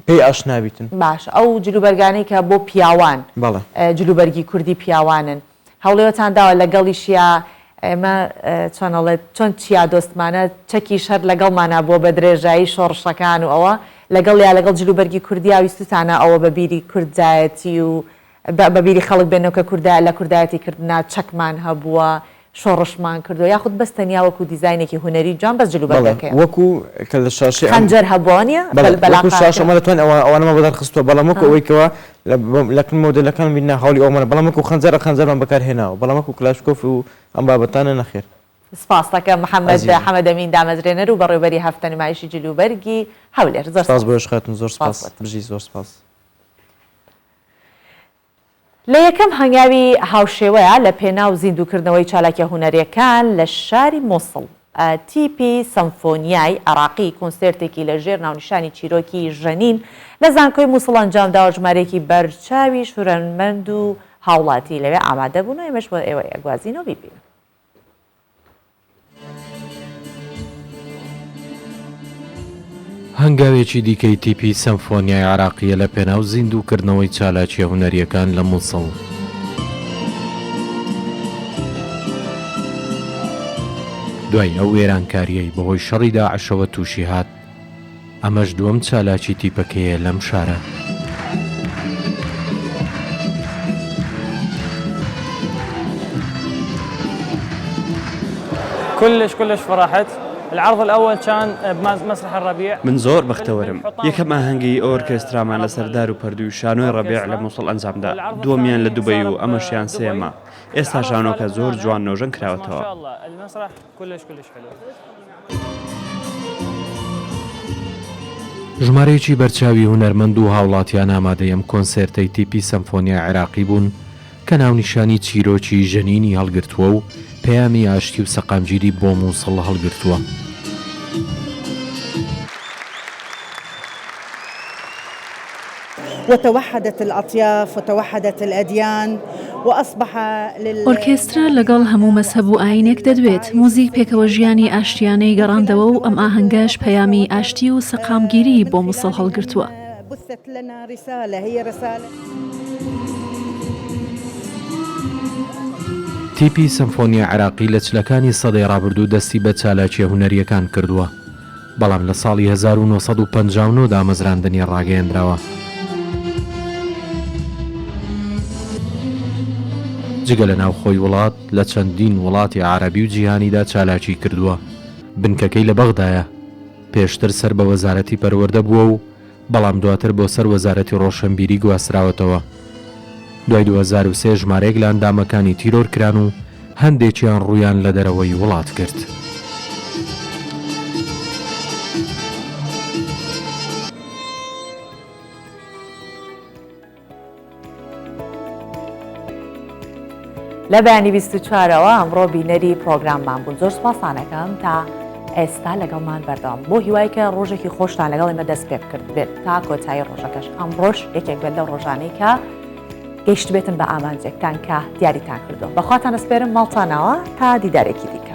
Speaker 15: پێی ئاشنا بیتن.
Speaker 1: باشە ئەو جلوبەرگانەی کە بۆ پیاوان
Speaker 15: بەڵێ.
Speaker 1: جلوبەرگی کوردی پیاوانن هەوڵێوەتان داوە لەگەڵیشیا ئێمە چۆن ئەڵێت چۆن چیا دۆستمانە چەکیش هەر لەگەڵمانا بووە بە درێژایی شۆڕشەکان و ئەوە لەگەڵیا لەگەڵ جلوبەرگی کوردیا ویستوتانە ئەوە بە بیری کوردایەتی و بە بیری خەڵک بێنەوە کە کوردا لە کوردایەتی کردنا چەکمان هەبووە، شۆڕشمان کردووە یاخود بەس تەنیا وەکو دیزاینێکی هونەری جوان بەس
Speaker 15: بەڵێ
Speaker 1: جلوبەرگەکەیە؟
Speaker 15: وەکو کە لە شاشەی ئەم
Speaker 1: خەنجەر هەبووە وانیە؟
Speaker 15: بەڵێ
Speaker 1: بە
Speaker 15: وەکو
Speaker 1: لاقە
Speaker 15: شاشە ئەمە دەتوانین ئەوە ئەوانەمان بۆ دەرخستووە بەڵام وەکو ئەوەی کەوا لە لە کن مۆدێلەکان بینا هەوڵی ئەوەمان بەڵام وەکو خەنجەرە خەنجەرمان بەکار هێناوە بەڵام وەکو کلاشکۆف و ئەم بابەتانە نەخێر.
Speaker 1: سپاست دەکەم محەمەد
Speaker 15: ئەزیزم.
Speaker 1: حەمەدەمین دامەزرێنەر و بەڕێوبەری هەفتە نمایشی جلوبەرگی هەولێر زۆر
Speaker 15: سپاس
Speaker 1: سپاس.
Speaker 15: بۆ خاتوون زۆر
Speaker 1: سپاس
Speaker 15: سپاس
Speaker 1: بۆ تۆ.
Speaker 15: بژی زۆر سپاس.
Speaker 1: لە یەکەم هەنگاوی هاوشێوەیە لە پێناو زیندووکردنەوەی چالاکیە هونەریەکان لە شاری موسڵ، تیپی سەمفۆنیای عێراقی کۆنسێرتێکی لە ژێر ناونیشانی چیرۆکی ژەنین لە زانکۆی موسڵ ئەنجامداوە، ژمارەیەکی بەرچاویش هونەرمەند و هاوڵاتی لەوێ ئامادەبوون و ئێمەش بۆ ئێوەی ئەگوازینەوە بیبینن.
Speaker 3: هەنگاوێکی دیکەی تیپی سەمفۆنیای عێراقییە لە پێناو زیندووکردنەوەی چالاکییە هونەرییەکان لە موسڵ. دوای ئەو وێرانکارییەی بەهۆی شەڕی داعشەوە تووشی هات، ئەمەش دووەم چالاکی تیپەکەیە لەم شارە.
Speaker 16: كلش كلش فرحت العرض الأول كان بمسرح الربيع
Speaker 17: من زۆر بەختەوەرم یەکەم ئاهەنگی ئۆرکێسترامان لەسەر دار و پەردووی شانۆی ڕەبیع لە موسڵ ئەنجامدا دووەمیان لە دوبەی و ئەمەشیان سێیەمە ئێستا شانۆکە زۆر جوان نۆژەن کراوەتەوە.
Speaker 3: ژمارەیەکی بەرچاوی هونەرمەند و هاوڵاتیان ئامادەی ئەم کۆنسێرتەی تیپی سەمفۆنیای عێراقی بوون کە ناونیشانی چیرۆکی ژەنینی هەڵگرتووە و پەیامی ئاشتی و سەقامگیری بۆ موسڵ هەڵگرتووە.
Speaker 18: وتوحدت الأطياف وتوحدت الأديان وأصبح
Speaker 10: ئۆرکێسترا لەگەڵ هەموو مەزهەب و ئایینێک دەدوێت، موزیک پێکەوەژیانی ئاشتیانەی گەڕاندەوە و ئەم ئاهەنگەش پەیامی ئاشتی و سەقامگیریی بۆ موسڵ هەڵگرتووە.
Speaker 3: تیپی سەمفۆنیای عێراقی لە چلەکانی سەدەی ڕابردوو دەستی بە چالاکییە هونەرییەکان کردووە. بەڵام لە ساڵی 1959 دامەزراندنی ڕاگەیەندراوە. جگە لە ناوخۆی وڵات لە چەندین وڵاتی عەرەبی و جیهانیدا چالاکی کردووە، بنکەکەی لە بەغدایە، پێشتر سەر بە وەزارەتی پەروەردە بووە و بەڵام دواتر بۆ سەر وەزارەتی ڕۆشنبیری گواستراوەتەوە. دوای 2003 ژمارەیەک لە ئەندامەکانی تیرۆر کران و هەندێکیان ڕوویان لە دەرەوەی وڵات کرد.
Speaker 1: لە بەیانی 24ەوە ئەمڕۆ بینەری پرۆگراممان بوون زۆر سپاسانەکەم تا ئێستا لەگەڵمان بەردەوام بۆ هیوای کە ڕۆژێکی خۆشتان لەگەڵ ئێمە دەست پێ بکرد بێت تا کۆتایی ڕۆژەکەش ئەمڕۆش یەکێک بێت لەو ڕۆژانەی کە گەیشتبێتن بە ئامانجێکتان کە دیاریتان کردووە بەخواتان ئەسپێرم ماڵتانەوە تا دیدارێکی دیکە.